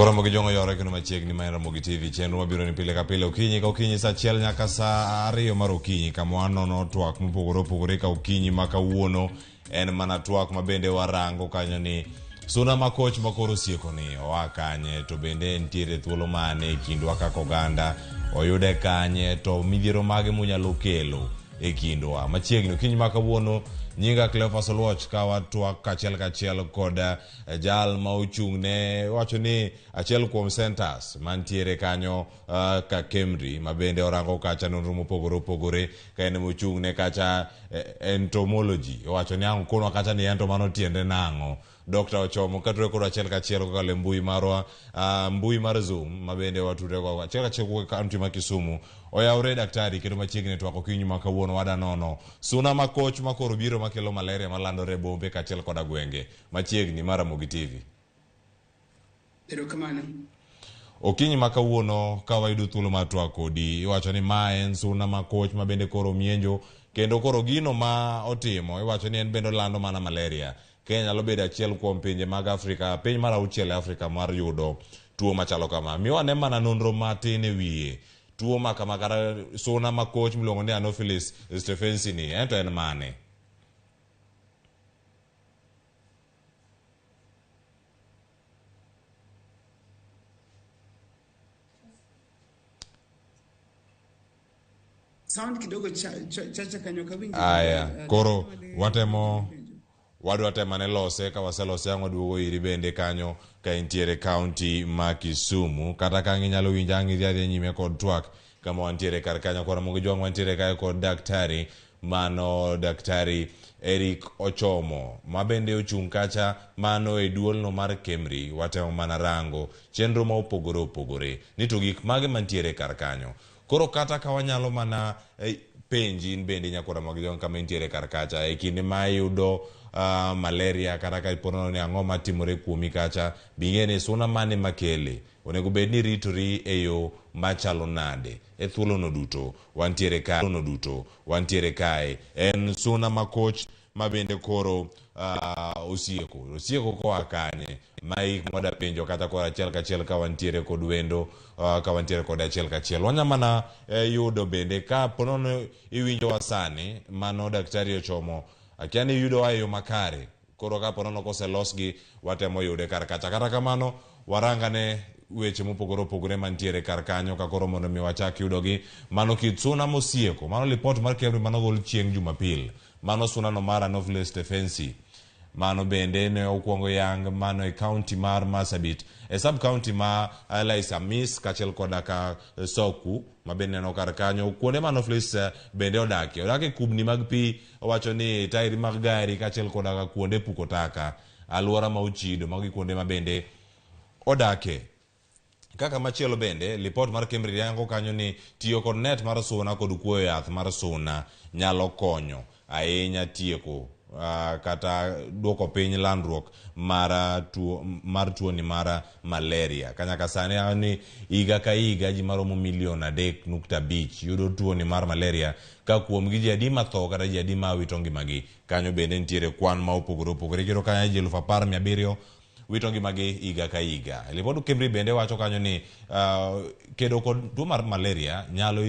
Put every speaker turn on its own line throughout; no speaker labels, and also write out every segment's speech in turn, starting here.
Nyakwar Ramogi Jong'o yore kendo machiegni ma en Ramogi TV chenro mabiro ni pile ka pile okinyi ka okinyi saa achiel nyaka saa ariyo mar okinyi kama wanono twak mopogore opogore ka okinyi ma kawuono en mana twak ma bende warango kanyo ni suna ma koch ma koro osieko ni oa kanye to bende nitiere thuolo mane e kindwa kaka oganda oyude kanye to midhiero mage monyalo kelo e kindwa machiegni okinyi ma kawuono nyinga Cleophas Oluoch ka watwak kachiel kachiel kod eh, jal ma ochung' ne wacho ni achiel kuom centers mantiere kanyo uh, ka Kemri ma bende orango kacha nonro mopogore opogore ka en mochung' ne kacha eh, entomology owacho ni ang' konwa kacha ni ento mano tiende nang'o Dr. Ochomo katudore kodwa achiel kachiel kokalo e mbui marwa uh, mbui mar Zoom ma bende watudore go achiel kachiel kuwuok e kaunti ma Kisumu oyawre daktari kendo machiegni twak okinyi ma kawuono wada nono suna ma koch ma koro biro makelo malaria malandore e bombe kaachiel koda gwenge machiegni mar Ramogi TV.
Erokamano.
Okinyi ma kawuono ka wayudo thuolo mar twak kodi, iwacho ni ma en suna ma koch ma bende koro mienjo kendo koro gino ma otimo iwacho ni en bende olando mana malaria. Kenya nyalo bedo achiel kuom pinje mag Afrika, piny mar auchiel e Afrika mar yudo tuo machalo kama. Miwa ane mana nonro matin e wiye tuo ma kama kata suna ma koch miluongo ni Anopheles stephensi ni en to en mane?
Sound kidogo chacha cha, cha kanyo kawinjo.
Aya,
Eh,
koro
mane-
watemo wadwa temo ane lose ka waselose ang' waduogo iri bende kanyo ka intiere kaunti ma Kisumu kata ka ang' inyalo winjo ang' idhi adhiya nyime kod twak kama wantiere kar kanyo koro Ramogi Jwang' wantiere kae kod daktari mano daktari Eric Ochomo ma bende ochung' kacha mano e duolno mar Kemri watemo mana rango chenro ma opogore opogore ni to gik mage mantiere kar kanyo koro kata ka wanyalo mana eh, penji in bende nyakwar Ramogi Jwang' kama intiere kar kacha e kinde ma iyudo uh, malaria kata ka iponono ni ang'o matimore kuomi kacha bing'e ni suna mane makele onego bed ni iritori e yo machalo nade e thuolono duto wantiere kae no duto wantiere kae en suna makoch ma bende koro uh, osieko osieko koa kanye ma gik mwada penjo kata koro achiel kachiel ka wantiere kod wendo uh, ka wantiere kod achiel kachiel wanya mana eh, yudo bende ka ponono iwinjowa sani mano daktari ochomo akia ni iyudowa e yo makare koro ka ponono koselosgi watemo yude kar kacha kata kamano warangane weche mopogore opogore mantiere kar kanyo ka koro mondo mi wachak yudogi mano kit suna mosieko mano lipot mar Kemri manogol chieng' Jumapil mano sunano mar Anopheles stephensi mano bende ne okwongo yang mano e kaunti mar Marsabit e sub county ma eh, Laisamis kaachiel koda ka Soku ma bende neno kar kanyo kuonde ma Anopheles eh, bende odakie odak e kubni mag pi owacho ni tairi mag gari kaachiel koda ka kuonde puko taka alwora ma ochido magi kuonde ma bende odake kaka machielo bende lipot mar Kemri yango kanyo ni tiyo kod net mar suna kod kuoyo yath mar suna nyalo konyo ahinya tieko uh, kata duoko piny landruok mar ah, tuo mar tuoni mar malaria kanyaka sani ah, ni higa ka higa ji maromo milion 3.5 yudo tuoni mar malaria ka kuomgi ji adi matho kata ji adi ma wito ngimagi kanyo bende nitiere kwan ma opogore opogore kendo kanyo ji 10,700 wito ngimagi higa ka higa. Lipod Kemri bende wacho kanyo ni uh, kedo kod tuo mar malaria nyalo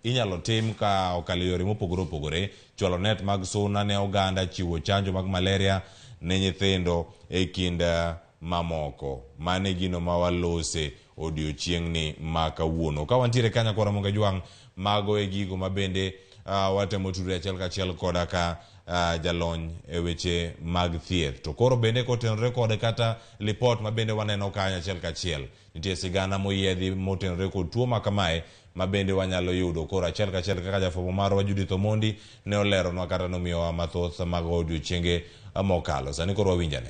inyalo tim ka okalo e yore mopogore opogore, chwalo net mag suna ne oganda, chiwo chanjo mag malaria ne nyithindo e kind uh, mamoko. Mano e gino ma walose odiochieng'ni ma kawuono. Ka wantiere ka nyakwar Ramogi Ajwang', mago e gigo ma bende uh, watemo tudore achiel kachiel koda ka uh, jalony e weche mag thieth. To koro bende kotenore kod kata lipot ma bende waneno kanyo achiel kachiel, nitie sigana moyiedhi motenore kod tuo ma kamae ma bende wanyalo yudo koro achiel kachiel kaka jafwambo marwa Judith Omondi ne oleronwa kata nomiyowa mathoth mag odiochienge mokalo. Sani koro wawinjane.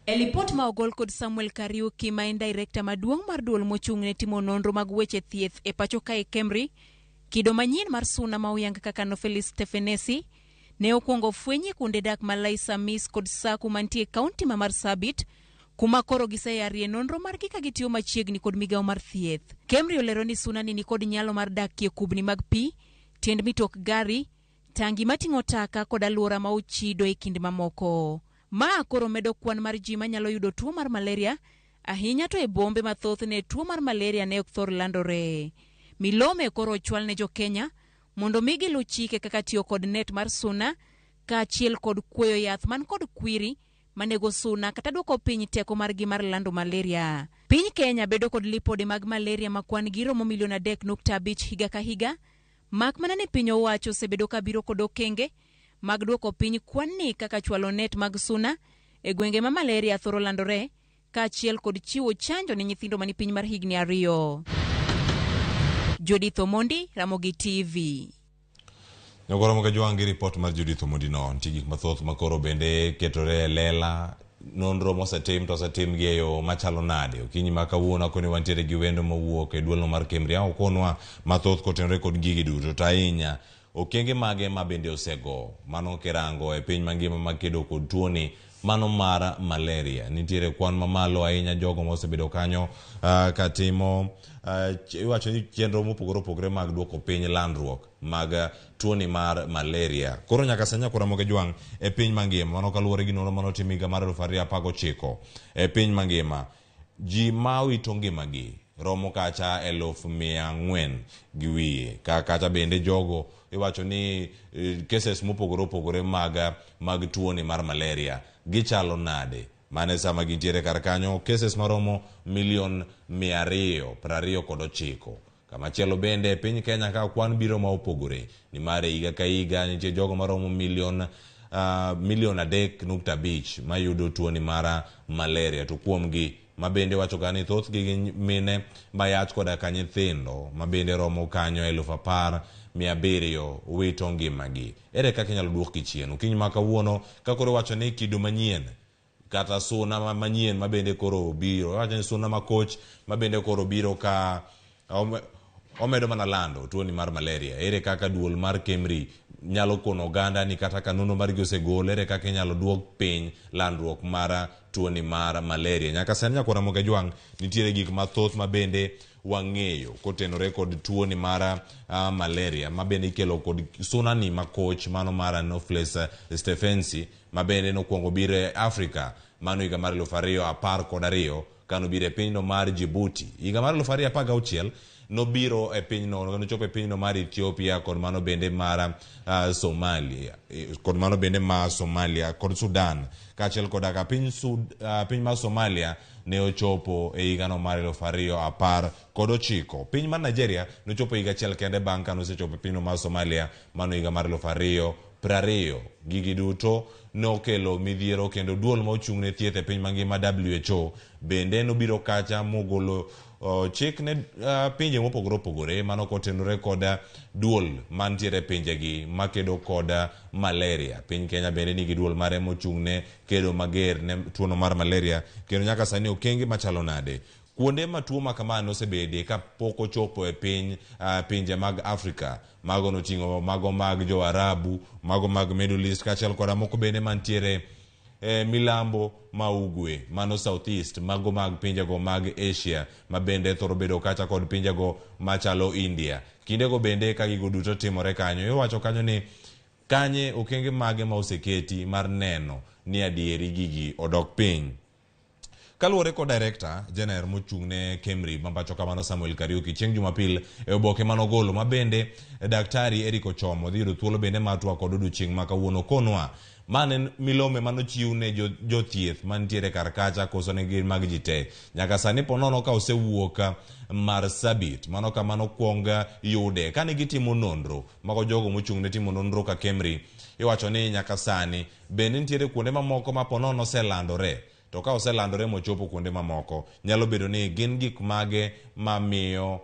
E lipot ma ogol kod Samuel Kariuki ma en direkta maduong' mar duol mochung' ne timo nonro mag weche thieth e pacho kae Kemri, kido manyien mar suna ma oyang kaka Anopheles stephensi ne okwongo fweny e kuonde dak ma Laisamis kod Saku mantie e kaunti ma Marsabit kuma koro giseyarie nonro margi ka gitiyo machiegni kod migawo mar thieth. Kemri olero ni suna ni nikod nyalo mar dakie kubni mag pi, tiend mitok gari, tangi mating'o taka kod alwora ma ochido e kind mamoko. Ma koro medo kwan mar ji manyalo yudo tuo mar malaria Ahinya to e bombe ma thothne tuo mar malaria ne ok thor landore. Milome koro ochwal ne jo-Kenya mondo mi giluw chike kaka tiyo kod net mar suna kaachiel kod kuoyo yath man kod kwiri manego suna kata duoko piny teko margi mar lando malaria. Piny Kenya bedo kod lipode mag malaria ma kwan gi romo milion 3.5 higa ka higa, mak mana ni piny owacho osebedo ka biro kod okenge mag duoko piny kwan ni kaka chwalo net mag suna e gwenge ma malaria thoro landore kaachiel kod chiwo chanjo ne nyithindo mani piny mar higni 2. Judith Omondi, Ramogi TV.
Nyakoro Mokajwang' gi ripot mar Judith Omondi no, nitie gik mathoth ma koro bende ketore e lela. Nonro mosetim to osetim gi e yo machalo nade? Okinyi ma kawuono akoni wantiere gi wendo mowuok e duolno mar Kemri. Ang' okonwa mathoth kotenore kod gigi duto to ahinya okenge mage ma bende osego mano kirango e piny mangima makedo kod tuoni mano mar malaria. Nitiere kwan mamalo ahinya jogo ma osebedo kanyo katimo iwacho ni chenro mopogore opogore mag duoko piny landruok mag tuoni mar malaria. Koro nyaka sani nyakora Mokajwang' e piny mangima mano kaluwore gi nonro manotim higa mar 2019 e piny mangima ji ma owito ngimagi romo kacha 400,000 gi wiye. Ka kacha bende jogo iwacho ni cases mopogore opogore mag tuoni mar malaria gichalo nade? Mane sama gintiere kar kanyo cases maromo milion 229. Kamachielo bende e piny Kenya ka kwan biro ma opogore nimar e higa ka higa nitie jogo maromo milion 3.5 mayudo tuoni mar malaria to kuomgi mabende wacho ga ni thothgi gin mine mayach koda ka nyithindo mabende romo kanyo 10,700 wito ngimagi. Ere kaka inyalo duokgi chien? Okinyi ma kawuono ka koro iwacho ni kido manyien kata suna manyien mabende koro obiro iwacho ni suna makoch mabende koro biro ka omedo mana lando tuoni mar malaria. Ere kaka duol mar Kemri nyalo kono oganda ni kata ka nonro margi osegol ere kaka inyalo duok piny landruok mar tuoni mar malaria. Nyaka sani nyakwara Mokajwang' nitiere gik mathoth mabende wang'eyo kotenore kod tuoni mar malaria mabende ikelo kod sunani makoch mano mar Anopheles stephensi mabende nokwongo biro e Afrika mano higa mar 2012 kanobiro e pinyno mar Djibouti. Higa mar 2016 nobiro e pinyno nochopo e pinyno mar Ethiopia kod mano bende mar Somalia kod mano bende mar Somalia kod Sudan kaachiel koda ka piny mar Somalia ne ochopo e higano mar 2019. Piny mar Nigeria nochopo higa achiel kende bang' ka nosechopo e pinyno mar Somalia mano higa mar 2020. Gigi duto nokelo midhiero kendo duol ma ochung' ne thieth e piny mangima WHO bende nobiro kacha mogolo chik ne pinje mopogore opogore mano kotenore kod duol mantiere e pinjegi makedo kod malaria. Piny Kenya bende nigi duol mare mochung' ne kedo mager ne tuono mar malaria kendo nyaka sani okenge machalo nade kuonde ma tuo ma kama nosebedie kapok ochopo e piny pinje mag Afrika. Mago noting'o mago mag jo Arabu, mago mag Middle East kaachiel koda moko bende mantiere e milambo ma ugwe mano South East, mago mag pinjego mag Asia ma bende thoro bedo kacha kod pinjego machalo India. Kindego bende ka gigo duto timore kanyo, iwacho kanyo ni kanye okenge mage ma oseketi mar neno ni adieri gigi odok piny. Kaluwore kod Director General mochung' ne Kemri mapacho kamano Samuel Kariuki chieng' Jumapil e oboke manogolo ma bende Daktari Eric Ochomo dhi yudo thuolo bende mar twak kod odiochieng' ma kawuono konwa mane milome manochiw ne jothieth mantiere kar kacha koso ne gin mag ji te. Nyaka sani ponono ka osewuok Marsabit mano kama nokwong yude kane gitimo nonro mago jogo mochung' ne timo nonro ka Kemri iwacho ni nyaka sani bende nitiere kuonde mamoko ma ponono oselandore. To ka oselandore mochopo kuonde mamoko nyalo bedo ni gin gik mage mamiyo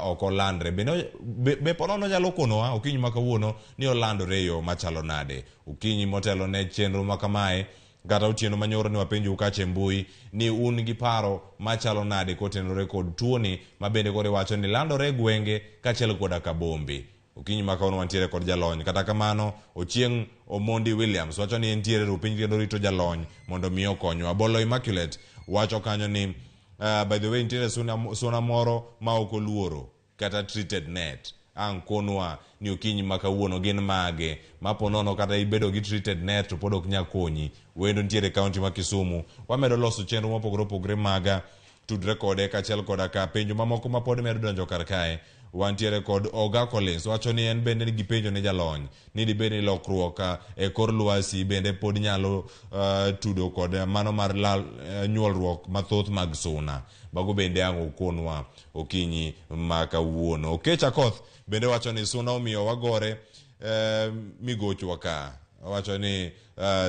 ok olandre. Be ponono nyalo konowa okinyi ma kawuono ni olandore e yo machalo nade. Okinyi motelo ne chenro ma kamae kata otieno manyoro ne wapenjou kacha e mbui ni un gi paro machalo nade kotenore kod tuoni ma bende koro iwacho ni landore e gwenge kaachiel koda ka bombe. Okinyi ma kawuono wantiere kod jalony. Kata kamano Ochieng' Omondi Williams wacho ni entiere rupiny kendo rito jalony mondo mi okonywa. Bolo Immaculate wacho kanyo ni by the way nitiere suna moro ma ok oluoro kata treated net. ang' konwa ni okinyi ma kawuono gin mage ma po nono kata ibedo gi treated net to pod ok nyal konyi. Wendo nitiere e kaunti ma Kisumu. Wamedo loso chenro mopogore opogore maga tudre kode kaachiel koda ka penjo mamoko ma pod medo donjo kar kae. Wantiere kod Oga Collins wacho ni en bende nigi penjo ne jalony ni dibed ni lokruok e kor lwasi bende pod nyalo tudo kod mano mar lal nyuolruok mathoth mag suna. Mago bende ang' okonwa okinyi ma kawuono. Okech Akoth bende wacho ni suna omiyo wagore migochwa ka. Owacho ni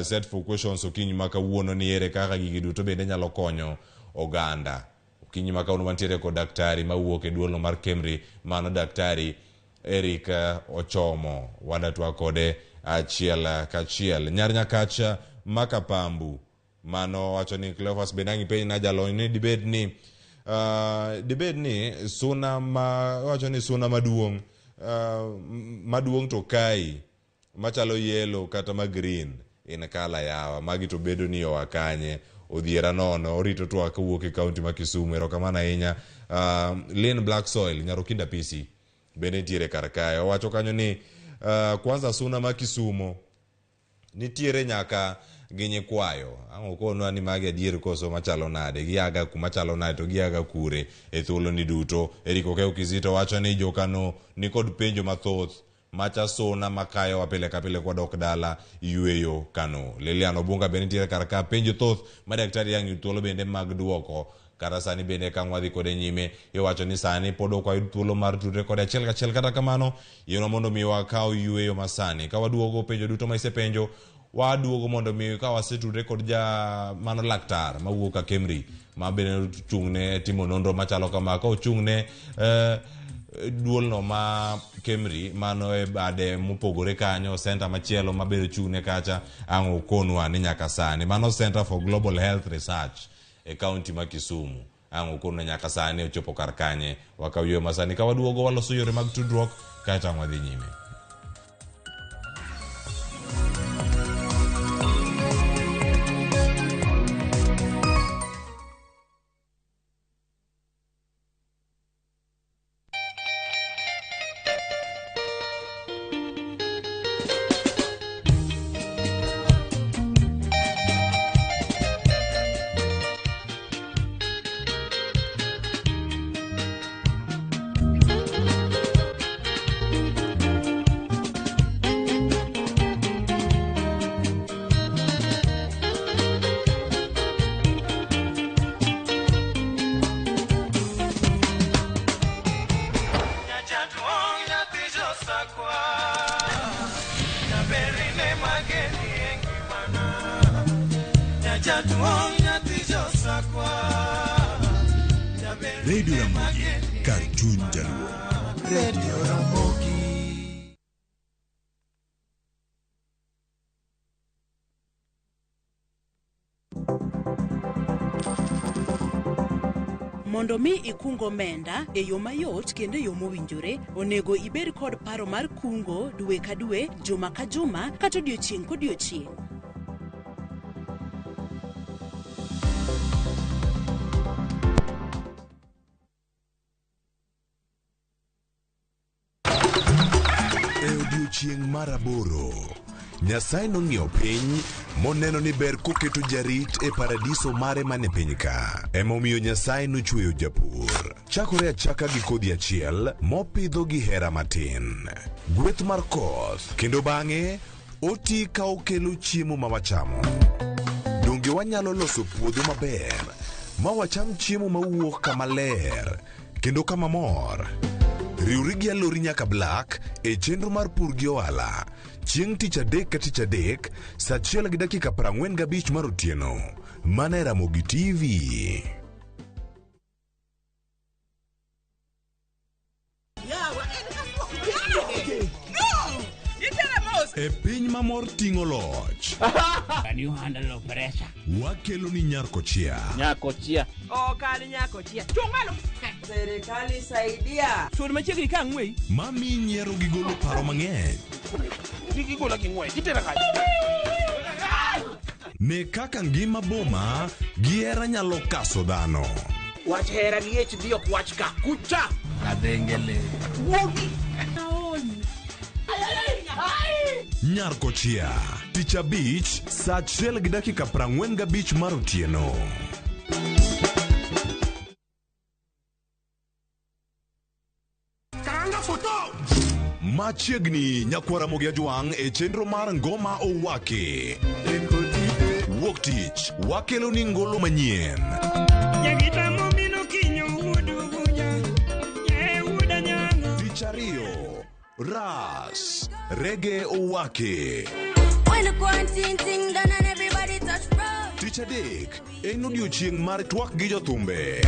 set for questions okinyi ma kawuono ni ere kaka gigi duto bende nyalo konyo oganda. Okinyi ma kawuono wantiere kod daktari mawuok e duolno mar Kemri, mano daktari Eric Ochomo. Wadatwa kode achiel kachiel. Nyar Nyakach Makapambu mano wacho ni Cleophas bende ang' ipenj na jalony ni dibed ni dibed ni suna ma wacho ni suna maduong' maduong' to kai machalo yellow kata ma green in kala yawa magi to bedo ni oa kanye odhiera nono orito twak kowuok e kaunti ma Kisumu. Erokamano ahinya. Lin Black Soil Nyarokinda PC bende nitiere kar kae. Owacho kanyo ni kwanza suna ma Kisumo nitiere nyaka gi nyikwayo. Ang' okonwa ni magi adier koso machalo nade, giaga kuma chalo nade to giaga kure e thuolo ni duto. Eric Okeo Kizito wacho ni jokano nikod penjo mathoth macha suna makayowa pile ka pile kwadok dala yweyo kano. Lilian Obunga bende nitiere kar ka penjo thoth ma daktari ang' yud thuolo bende mag duoko. Kata sani bende ka wadhi kode nyime iwacho ni sani pod ok wayud thuolo mar tudre kode achiel kachiel. Kata kamano yienwa mondo mi wakaw yweyo masani. Ka waduogo penjo duto ma isepenjo waduogo mondo mi ka wasetudre kod ja mano laktar mawuok ka Kemri ma bende ochung'ne timo nonro machalo kama ka ochung'ne duolno ma Kemri mano e bade mopogore kanyo center machielo ma bende ochung'ne kacha ang' okonwa ni nyaka sani mano Center for Global Health Research e kaunti ma Kisumu ang' okonwa nyaka sani ochopo kar kanye. Wakaw yweyo masani ka waduogo waloso yore mag tudruok kaeto ang' wadhi nyime.
Radio Ramogi, kar chuny jaluo.
Radio Ramogi.
Mondo mi ikung omenda e yo mayot kendo e yo mowinjore, onego ibed kod paro mar kungo dwe ka dwe, juma ka juma, kata odiochieng' kodiochieng'.
E odiechieng' mar aboro, Nyasaye nong'iyo piny moneno ni ber koketo jarit e paradiso mare mane piny ka. Emomiyo Nyasaye nochweyo japur. Chakore achaka gi kodhi achiel mopidho gi hera matin. Gweth mar koth kendo bang'e oti ka okelo chiemo ma wachamo. Donge wanyalo loso puodho maber ma wacham chiemo mawuok kama ler kendo kama mor? Riwri gi Alori nyaka Black e chenro mar pur gi ohala chieng' tich adek ka tich adek saa 1:45 mar otieno mana e Ramogi TV. E piny ma mor ting'o loch.
Can you handle pressure?
Wakelo ni Nyarkochia.
Nyakochia.
Ok an nyakochia. Chung' malo.
Serikali saidia.
Sud machiegni ka ang'weyi.
Mami nyiero gi golo paro mang'eny.
Kik igola gi ng'wech, itera kanye?
Ne kaka ngima boma gi hera nyalo kaso dhano.
Wach hera gi HD ok wach ka. Kucha! Kadhengele.
Wuogi.
Nyar Kochia, tich abich saa 1:45 mar otieno. Machiegni nyakwara Ramogi Ajwang' e chenro mar Ngoma Owaki. Wuok tich wakelo ni ngolo manyien. Tich ariyo, Ras Rege Owaki.
When the quarantine thing done and everybody touch road.
Tich adek en odiochieng' mar twak gi jothumbe.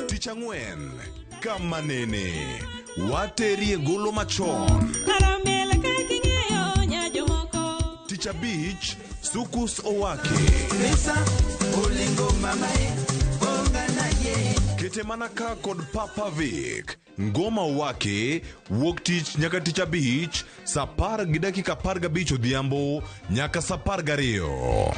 Tich ang'wen kama nene waterie golo machon. Tich abich Sukus Owaki. Kete mana ka kod Papa Vic. Ngoma Owaki wuok tich nyaka tich abich saa 10:15 odhiambo nyaka saa 12.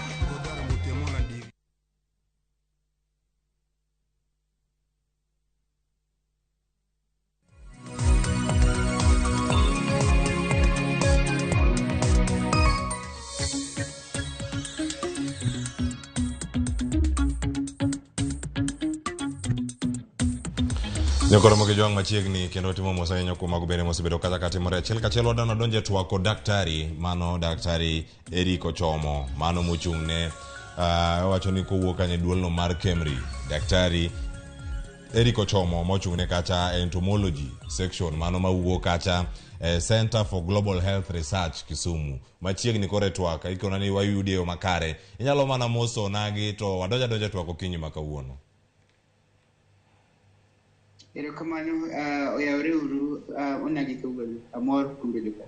Nyakoro Ramogi Ajwang' machiegni kendo timo mos ahinya kuom mago bende mosebedo kata katimore achiel kachiel wadwa donjo e twak kod daktari mano daktari Eric Ochomo mano mochung' ne owacho ni kowuok kanyo e duolno mar Kemri. Daktari Eric Ochomo mochung' ne kacha entomology section mano mawuok kacha Center for Global Health Research Kisumu. Machiegni kore twak ikona ni wayudi e yo makare. Inyalo mana moso nagi to wadonjo adonja e twak okinyi ma kawuono.
Erokamano, oyawre uru, onagi kawuono, amor kuom bedo ka.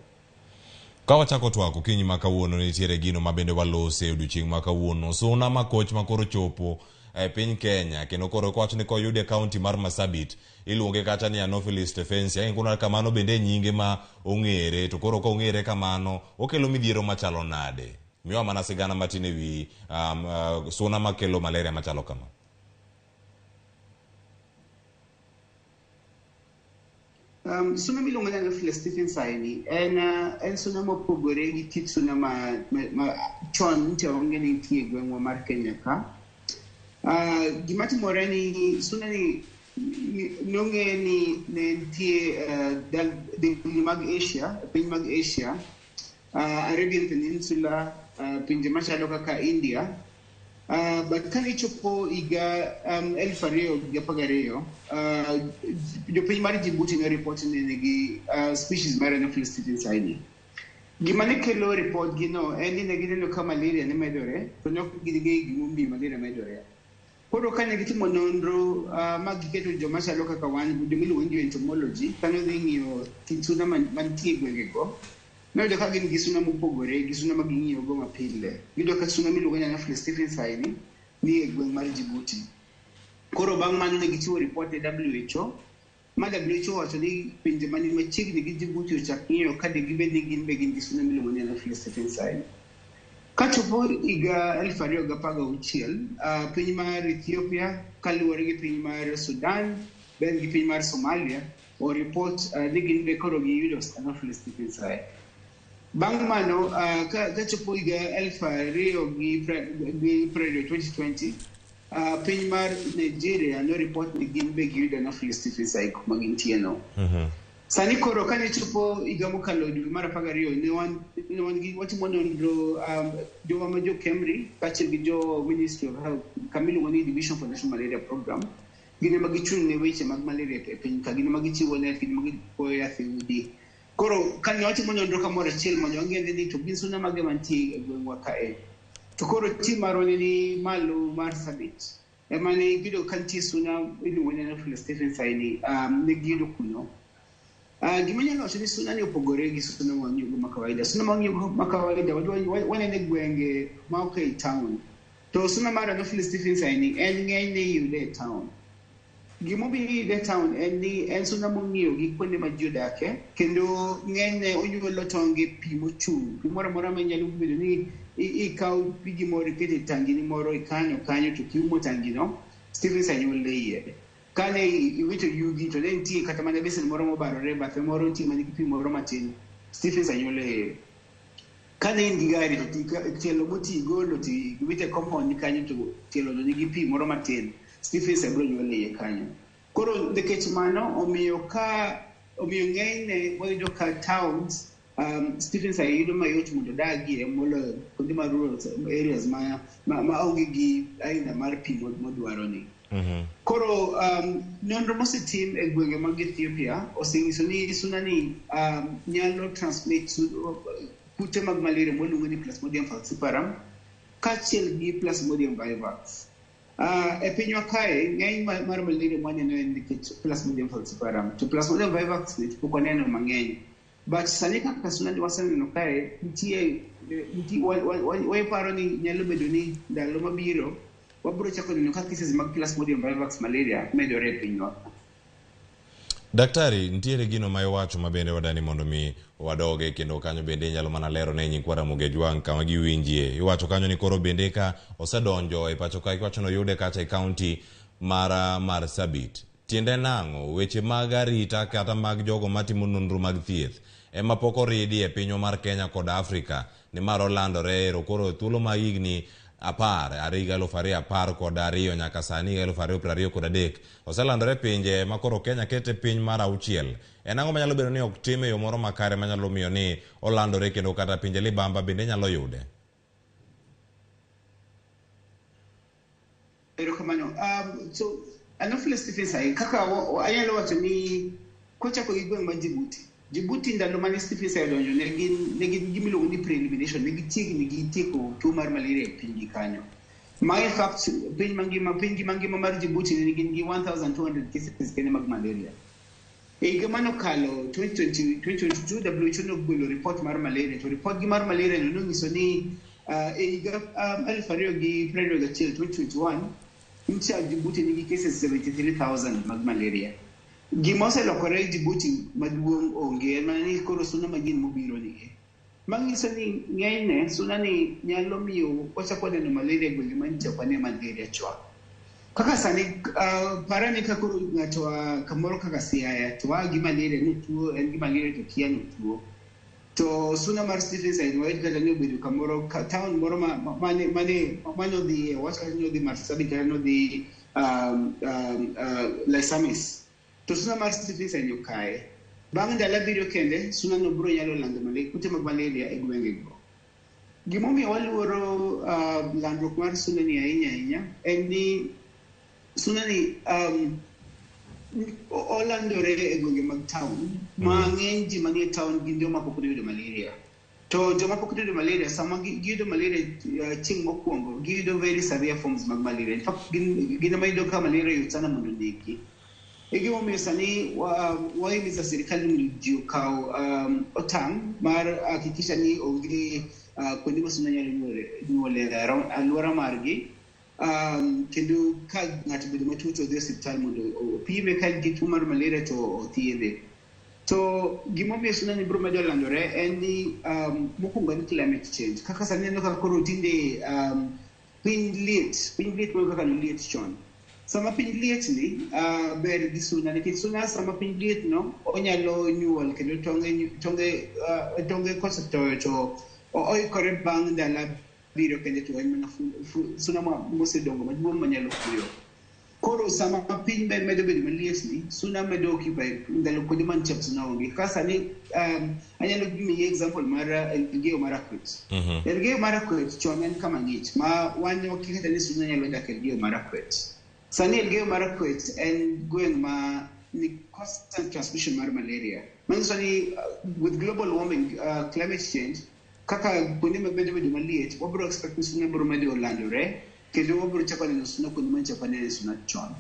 Ka wachako twak okinyi ma kawuono nitiere gino ma bende walose e odiochieng' ma kawuono. Suna makoch ma koro chopo e piny Kenya kendo koro kwacho ni koyude e kaunti mar Marsabit iluonge kacha ni Anopheles stephensi. Ae kuna kamano bende e nyinge ma ong'ere to koro ka ong'ere kamano okelo midhiero machalo nade? Miwa mana sigana matin ewi suna makelo malaria machalo kama.
Suna miluongo ni Anopheles stephensi ni en suna mopogore gi kit suna ma chon nche onge ni nitie e gweng'wa mar Kenya ka. Gima timore ni suna ni nong'e ni ne nitie delni mag Asia, piny mag Asia, Arabian Peninsula, pinje machalo kaka India. But kane chopo higa 2012, jopiny mar Djibouti ne report ni nigi species mar Anopheles stephensi ni. Gima ne kelo report gi no en ni ne gineno ka malaria ne medore, to ne ok ging'eyo gimomiyo malaria medore. Koro kane gitimo nonro ma giketo joma chalo kaka wan, joma iluongo ni entomology, kane odhi ng'iyo kit suna mantie e gwengego, noyudo ka gin gi suna mopogore gi suna ma ging'iyogo mapile. Giyudo ka suna miluongo ni Anopheles stephensi ni ni e gweng' mar Djibouti. Koro bang' mano ne gichiwo report ne WHO, ma WHO owacho ni pinje mani machiegni gi Djibouti ochak ng'iyo ka de gibed ni gin be gin gi suna miluongo ni Anopheles stephensi. Kachopo higa 2016, piny mar Ethiopia kaluwore gi piny mar Sudan, ben gi piny mar Somalia, o report ni gin be koro giyudo Anopheles stephensi. Bang' mano, kachopo higa 2020, piny mar Nigeria no report ni gin be giyudo Anopheles stephensi kuma gintie no. Sani koro kane chopo higa mokalo dwe mar 12, ne wan gi watimo nonro jowa ma jo Kemri kaachiel gi jo Ministry of Health kama iluongo ni Division for National Malaria Program. Gin ema gichung' ne weche mag malaria e piny ka, gin ema gichiwo net, gin ema gigoyo yath e udi. Koro kane watimo nonro kamoro achiel mondo wang'e ni to gin suna mage mantie e gweng'wa kae. To koro tim marwa ne ni malo mar Marsabit. Ema ne giyudo ka nitie suna iluongo ni Anopheles stephensi ni, ne giyudo kuno. Gima anyalo wacho ni suna ni opogore gi suna ma wang'iyogo ma kawaida. Suna ma wang'iyogo ma kawaida waneno e gwenge ma ok ei town. To suna mar Anopheles stephensi ni en ng'enyne iyude e town. Gimomiyo iyude e town en ni en suna mong'iyo gi kuonde ma ji odake, kendo ng'enyne onyuolo tong' e pi mochung'. Pi moro amora ma inyalo bedo ni ikawo pigi moro iketo e tangini moro ikano kanyo to kiumo tangino, stephensi nyuol e iye. Kane iwito yugi to ne nitie kata mana besen moro mobarore e bathe moro nitie manigi pi moro matin, Stephensi nyuolo e iye. Kane in gi gari to tielo moti igolo to iwito e compound kanyo to tielo no nigi pi moro matin, Stephensi biro nyuolo e iye kanyo. Koro nikech mano omiyo ka omiyo ng'enyne wayudo ka towns Stephensi yudo mayot mondo odagie moloyo kuonde ma rural areas ma onge gi aina mar pi modwaro ni. Koro nonro mosetim e gwenge mag Ethiopia osenyiso ni suna ni nyalo transmit kute mag malaria mwaluongo ni Plasmodium falciparum kaachiel gi Plasmodium vivax. E pinywa kae ng'eny mar malaria mwaneno en nikech Plasmodium falciparum to Plasmodium vivax ni pok waneno mang'eny. But sani kaka suna ni waseneno kae nitie waparo ni nyalo bedo ni ndalo mabiro wabiro chako neno ka cases mag Plasmodium vivax malaria medore e pinywa.
Daktari, nitiere gino ma iwacho ma bende wadani mondo mi wadoge kendo kanyo bende inyalo mana lero ne nyikwa Ramogi Ajwang' kama giwinjie. Iwacho kanyo ni koro bende ka osedonjo e pacho ka iwacho ni oyude kacha e kaunti mar Marsabit. Tiende nang'o? Weche mag arita kata mag jogo matimo nonro mag thieth ema pok oridi e pinywa mar Kenya kod Afrika nimar olandore ero koro thuolo ma higni 10 are higa 2012 nyaka sani higa 2023 oselandore pinje ma koro Kenya kete piny mar 6. En ang'o manyalo bedo ni ok tim e yo moro makare manyalo miyo ni olandore kendo kata pinje libamba bende nyalo yude?
Erokamano. So Anopheles stephensi kaka anyalo wacho ni kochako gi gweng' mar Djibouti. Djibouti ndalo mane Stephensi odonjo ne gin gimiluongo ni pre-elimination, ne gichiegni gi tieko tuo mar malaria e pinygi kanyo. Ma in fact piny mangima mar Djibouti ne gin gi 1200 cases kende mag malaria. E higa manokalo 2022 WHO nogolo report mar malaria to report gi mar malaria no nonyiso ni e higa 2021 2021 ncha Djibouti nigi cases 73,000 mag malaria. Gima oselokore e Djibouti maduong' onge en mana ni koro suna manyien mobiro ni. Manyiso ni ng'enyne suna ni nyalo miyo wachako neno malaria e gwenge manyicha ok wane malaria chon. Kaka sani para ni ka koro ng'ato kamoro kaka Siaya to a gi malaria ni tuo en gi malaria to kia ni tuo. To suna mar Stephensi wayud kata ni obedo kamoro town moro mane odhi wach kata ni odhi Marsabit kata ni odhi Laisamis. To suna mar Stephensi okaye. Bang' ndalo 7 kende suna no biro nyalo lando kute mag malaria e gwengego. Gimomiyo waluoro landruok mar suna ni ahinya ahinya en ni suna ni olandore e gwenge mag town ma ng'eny ji manie town gin joma pok oyudo malaria. To joma pok oyudo malaria sama giyudo malaria chieng' mokwongo giyudo very severe forms mag malaria. In fact gin ema iyudo ka malaria yot sana mondo onegi. E gimomiyo sani wahimiza sirikal mondo ji okaw otang' mar hakikisha ni onge kuonde ma suna nyalo nyuole alwora margi. Kendo ka ng'ato obedo matuo to odhi e osiptal mondo opime ka en gi tuo mar malaria to othiedhe. To gimomiyo suna ni biro medo landore en ni mokwongo en climate change. Kaka sani ineno ka koro tinde piny liet moloyo kaka noliet chon. Sama piny liet ni ber gi suna nikech suna sama piny liet no onyalo nyuol kendo tonge kosetoyo to oikore bang' ndalo 7 kende to en mana suna mosedongo maduong' manyalo fuyo. Koro sama piny medo bedo maliet ni suna medo occupy ndalo kuonde mantie suna onge. Kaka sani anyalo miyi example mar Elgeyo Marakwet. Elgeyo Marakwet chon en kama ng'ich ma wan wakia kata ni suna nyalo dak Elgeyo Marakwet. Sani Elgeyo Marakwet en gweng' ma ni constant transmission mar malaria. Manyiso ni with global warming, climate change, kaka kuonde ma medo bedo maliet, wabiro expect ni suna biro medo landore kendo wabiro chako neno suna kuonde manyicha ok wanene suna chon.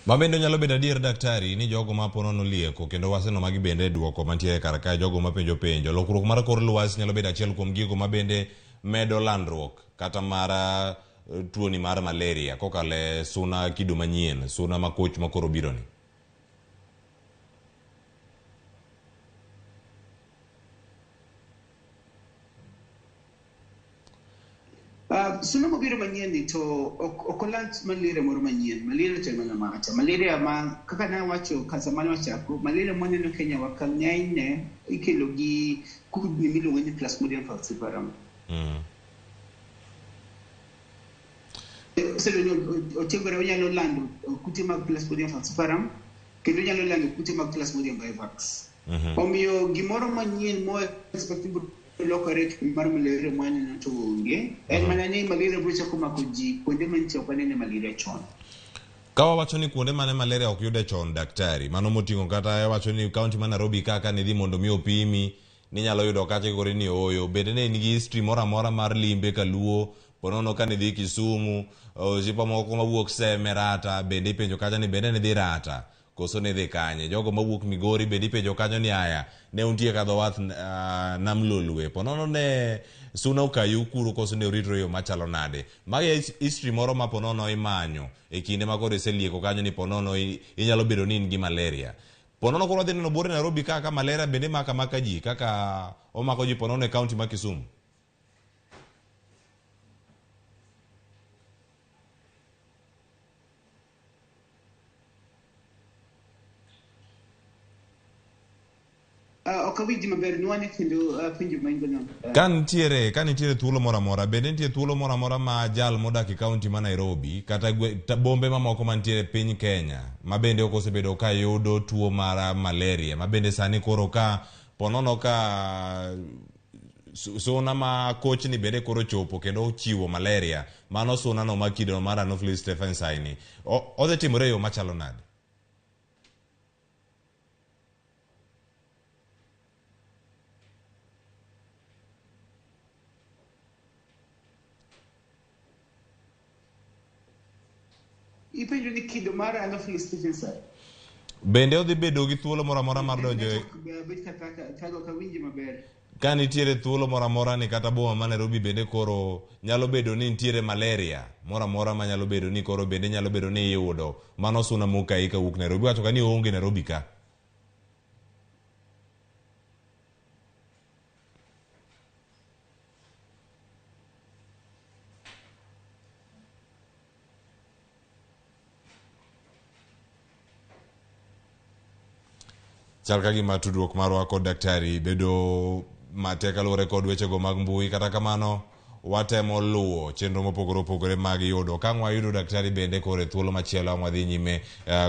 Ma bende nyalo bedo adier daktari ni jogo ma po nono lieko kendo waseneno magi bende e duoko mantiere kar kae jogo mapenjo penjo. Lokruok mar kor lwasi nyalo bedo achiel kuom gigo ma bende medo landruok kata mar tuoni mar malaria kokalo e suna kido manyien, suna makoch ma koro biro ni.
Suna mobiro manyien ni to ok oland malaria moro manyien. Malaria to en mana macha. Malaria ma kaka nawacho ka zamani wachako, malaria mwaneno Kenya wa ka ng'enyne ikelo gi kudni miluongo ni Plasmodium falciparum. Osebedo ni otiegore onyalo lando kute mag Plasmodium falciparum kendo onyalo lando kute mag Plasmodium vivax. Omiyo gimoro manyien mo expect ni biro lokore mar malaria mwaneno to onge. En mana ni malaria biro chako mako ji kuonde mantie ok wanene malaria chon.
Ka wawacho ni kuonde mane malaria ok yude chon daktari, mano moting'o kata wacho ni kaunti ma Nairobi kaka nidhi mondo mi opimi, ninyalo yudo kacha koro ni ooyo. Bende ne in gi history moro amora mar limbe kaluo, ponono ka nidhi Kisumu, osiepa moko mawuok Seme Rata, bende ipenjo kacha ni bende nidhi Rata, koso nidhi kanye. Jogo mawuok Migori bende ipenjo kanyo ni aya, ne untie ka dho wath Nam Lolwe. Ponono ne suna okayo kuro koso ne uritro e yo machalo nade. Magi history moro ma ponono imanyo e kinde ma koro iselieko kanyo ni ponono inyalo bedo ni in gi malaria. Ponono koro wadhi neno buore Nairobi kaka malaria bende mako amaka ji kaka omako ji ponono e kaunti ma Kisumu.
Ok awinji maber, nwane kendo penjo ma in go no.
Ka nitiere thuolo moro amora, bende nitie thuolo moro amora ma jal modak e kaunti ma Nairobi kata bombe mamoko mantiere piny Kenya ma bende ok osebedo ka yudo tuo mar malaria, ma bende sani koro ka ponono ka suna ma kochni bende koro chopo kendo ochiwo malaria, mano suna no ma kido mar Anopheles stephensi ni odhi timore e yo machalo nade?
Ipenjo ni kido mar Anopheles stephensi.
Bende odhi bedo gi thuolo moro amora mar donjo e
Bet kata ok awinji maber.
Ka nitiere thuolo moro amora ni kata boma ma Nairobi bende koro nyalo bedo ni nitiere malaria moro amora manyalo bedo ni koro bende nyalo bedo ni iyudo mano suna mokayi kawuok Nairobi, wacho ka ni oonge Nairobi ka. Chal ka gima tudruok marwa kod daktari bedo matek kaluwore kod wechego mag mbui, kata kamano watemo luwo chenro mopogore opogore mag yudo. Ka ang' wayudo daktari bende koro e thuolo machielo ang' wadhi nyime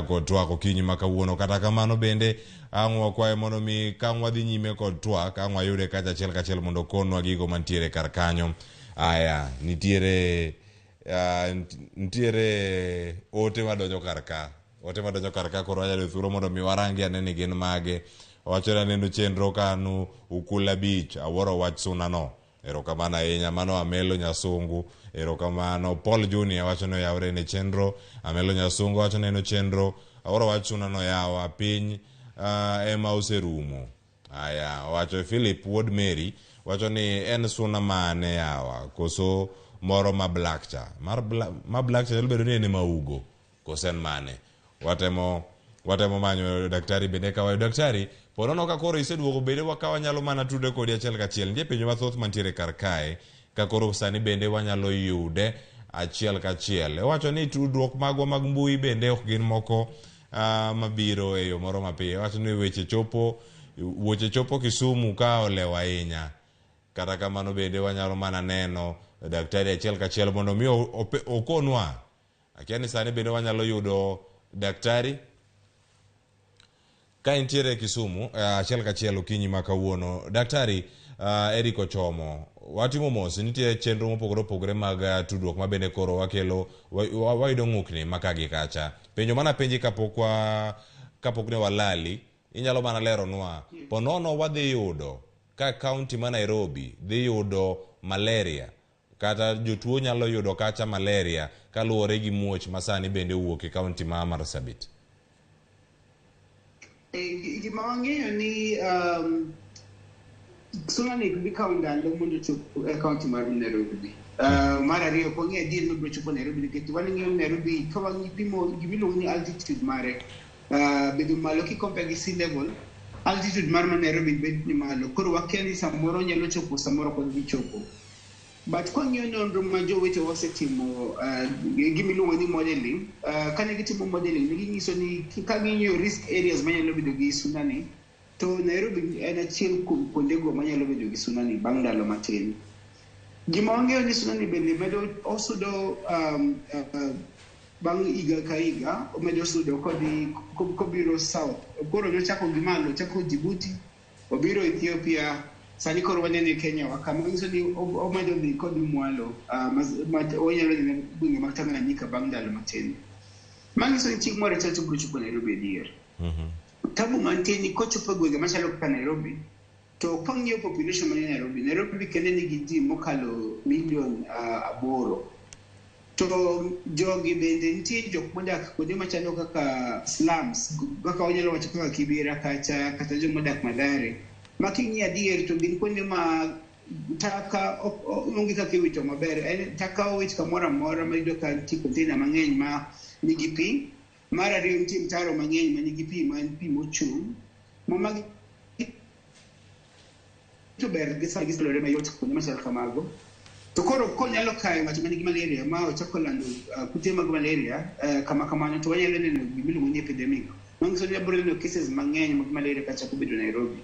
kod twak okinyi ma kawuono. Kata kamano bende ang' wakwaye mondo mi ka ang' wadhi nyime kod twak, ang' wayude kacha achiel kachiel mondo okonwa gigo mantiere kar kanyo. Aya, nitiere ote madonjo kar ka. Ote madonjo kar ka koro wanyalo thuolo mondo mi warangi ane ni gin mage. Owacho ni aneno chenro kanu Ukula Beach, awuoro wach suna no. Erokamano ahinya, mano Amelo Nyasungu. Erokamano. Paul Junior wacho ni oyawre ne chenro. Amelo Nyasungu wacho ni en chenro. Awuoro wach suna no yawa, piny ema oserumo. Aya, owacho Philip wuod Mary wacho ni en suna mane yawa, koso moro ma black cha. Mar ma black cha nyalo bedo ni en ema ugo, koso en mane. Watemo manyo daktari bende ka wayudo daktari. Ponono ka koro iseduogo bende ka wanyalo mana tudre kodi achiel kachiel. Nitie penjo mathoth mantiere kar kae, ka koro sani bende wanyalo yude achiel kachiel. Owacho ni tudruok magwa mag mbui bende ok gin moko mabiro e yo moro mapiyo. Owacho ni weche chopo Kisumu ka olewo ahinya. Kata kamano bende wanyalo mana neno daktari achiel kachiel mondo mi okonwa. Akia ni sani bende wanyalo yudo daktari ka intiere Kisumu achiel kachiel okinyi ma kawuono. Daktari Eric Ochomo, watimo mos, nitie chenro mopogore opogore mag tudruok ma bende koro wakelo wayudo ng'ukni ma ka gi kacha. Penjo mana penji kapok ne walali, inyalo mana leronwa ponono wadhi yudo ka kaunti ma Nairobi dhi yudo malaria kata jotuo nyalo yudo kacha malaria kaluwore gi muoch ma sani bende owuok e kaunti ma Marsabit.
Gima wang'eyo ni suna ni dhi kawo ndalo mondo ochop e kaunti mar Nairobi. Mar ariyo, ok wang'eyo adier ni obiro chopo Nairobi nikech wang'eyo Nairobi ka wapimo gimiluongo ni altitude mare bedo malo kikompare gi sea level, altitude mar ma Nairobi bet ni malo. Koro wakia ni samoro nyalo chopo, samoro ok odhi chopo. But kwang'iyo nonro ma jowetewa osetimo, gima iluongo ni modeling, kane gitimo modeling ne ginyiso ni ka ging'iyo risk areas manyalo bedo gi suna ni, to Nairobi en achiel kuom kuondego manyalo bedo gi suna ni bang' ndalo matin. Gima wang'eyo ni suna ni bende medo osudo bang' higa ka higa, omedo sudo kodhi kobiro south. Koro nochako gi malo, ochako Djibouti, obiro Ethiopia, sani koro wanene Kenya wa kama nyiso ni omedo dhi kodhi mwalo, onyalo neno gwenge mag Tanganyika bang' ndalo matin. Manyiso ni chieng' moro achiel to obiro chopo Nairobi adier. Tabu mantie ni kochopo e gwenge machalo kaka Nairobi, to kwang'iyo population manie Nairobi, Nairobi kende nigi ji mokalo milion 8. To jogi bende nitie jok modak kuonde machalo kaka slums, kaka wanyalo wacho kaka Kibera kacha, kata jomodak Mathare. Ma king'iyo adier to gin kuonde ma taka onge kaka iwito maber. En taka owit kamoro amora ma iyudo ka nitie container mang'eny ma nigi pi. Mar ariyo nitie mtaro mang'eny ma nigi pi, ma en pi mochung'. Ma magi to ber gi sa giselore mayot kuonde machalo kamago. To koro konyalo kayo ng'ato manigi malaria ma ochako lando kute mag malaria kama kamano, to wanyalo neno gima iluongo ni epidemic. Manyiso ni wabiro neno cases mang'eny mag malaria kachako bedo Nairobi.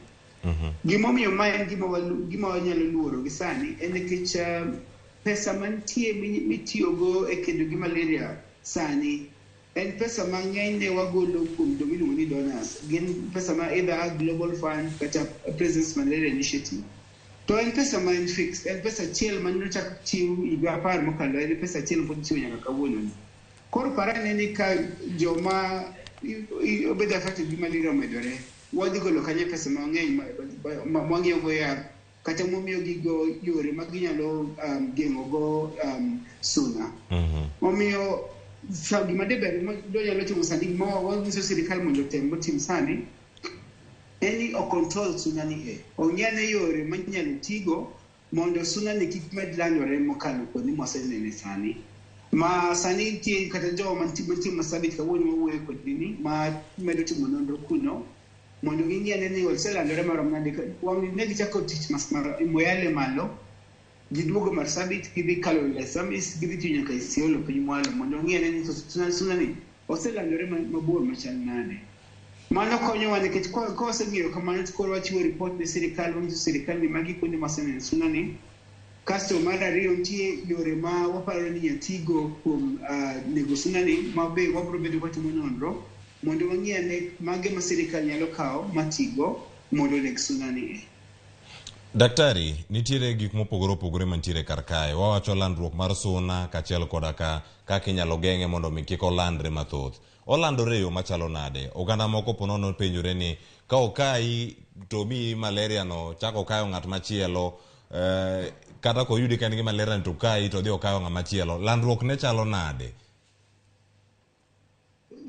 Gimomiyo ma en gima wanyalo luoro gi sani en nikech pesa mantie mitiyogo e kedo gi malaria sani en pesa mang'eny ne wagolo kuom joma iluongo ni donors. Gin pesa ma either Global Fund kata President's Malaria Initiative. To en pesa ma en fixed, en pesa achiel ma nochak chiw higa 10 mokalo, en pesa achiel pod ichiwo nyaka kawuono ni. Koro par ane ni ka joma obedo affected gi malaria omedore, wadhi golo kanyo pesa mang'eny mwang'iewo go yath, kata mwamiyo gigo yore ma ginyalo geng'o go suna. Omiyo gima deber ma dwanyalo timo sani, gima wanyiso sirikal mondo otem motim sani, en ni o control suna ni e. Ong'i ane yore minyalo tigo mondo suna ni kik med landore mokalo kuonde mwasenene sani. Ma sani nitie kata jowa mantie Marsabit kawuono mawuoyo kodgi ni, ma medo timo nonro kuno, mondo ging'i ane ni oselandore marom nade. Wang' ne gichako tich Moyale malo, giduogo Marsabit, gidhi kalo Laisamis, gidhi tiyo nyaka Isiolo piny mwalo, mondo ong'i ane ni suna ni oselandore mabor machal nade. Mano konyowa nikech ka waseng'eyo kamano to koro wachiwo report ne sirikal, wanyiso sirikal ni magi kuonde maseneno suna ni. Kasto mar ariyo nitie yore ma waparo ni inyalo tigo kuom nego suna ni, ma be wabiro bedo kwatimo nonro mondo wang'i ane mage ma sirikal nyalo kawo matigo mondo oneg suna ni.
Daktari, nitiere gik mopogore opogore mantiere kar kae. Wawacho landruok mar suna kaachiel koda ka kaka inyalo geng'e mondo mi kik olandre mathoth. Olandore e yo machalo nade? Oganda moko po nono penjore ni ka okayi to omiyi malaria no, chako okayo ng'at machielo, kata koyudi ka en gi malaria to okayi to odhi okayo ng'ama chielo. Landruok ne chalo nade?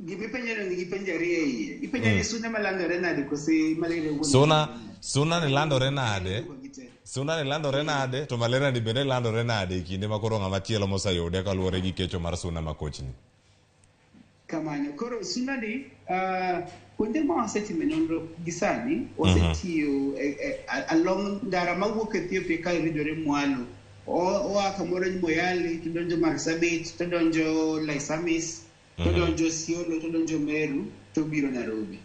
Gima ipenjo ni nigi penjo ariyo e iye. Ipenjo ni suna malandore nade kose malaria wuon?
Suna ni landore nade? Suna ni landore nade to malaria ni bende landore nade e kinde ma koro ng'ama chielo moseyude kaluwore gi kecho mar suna makochni?
Kamano. Koro suna ni, kuonde ma wasetime nonro gi sani, wasetiyo along ndara mawuok Ethiopia ka ridore mwalo. Oa kamoro ni Moyale, to donjo Marsabit, to donjo Laisamis, to donjo Isiolo, to donjo Meru, to biro Nairobi.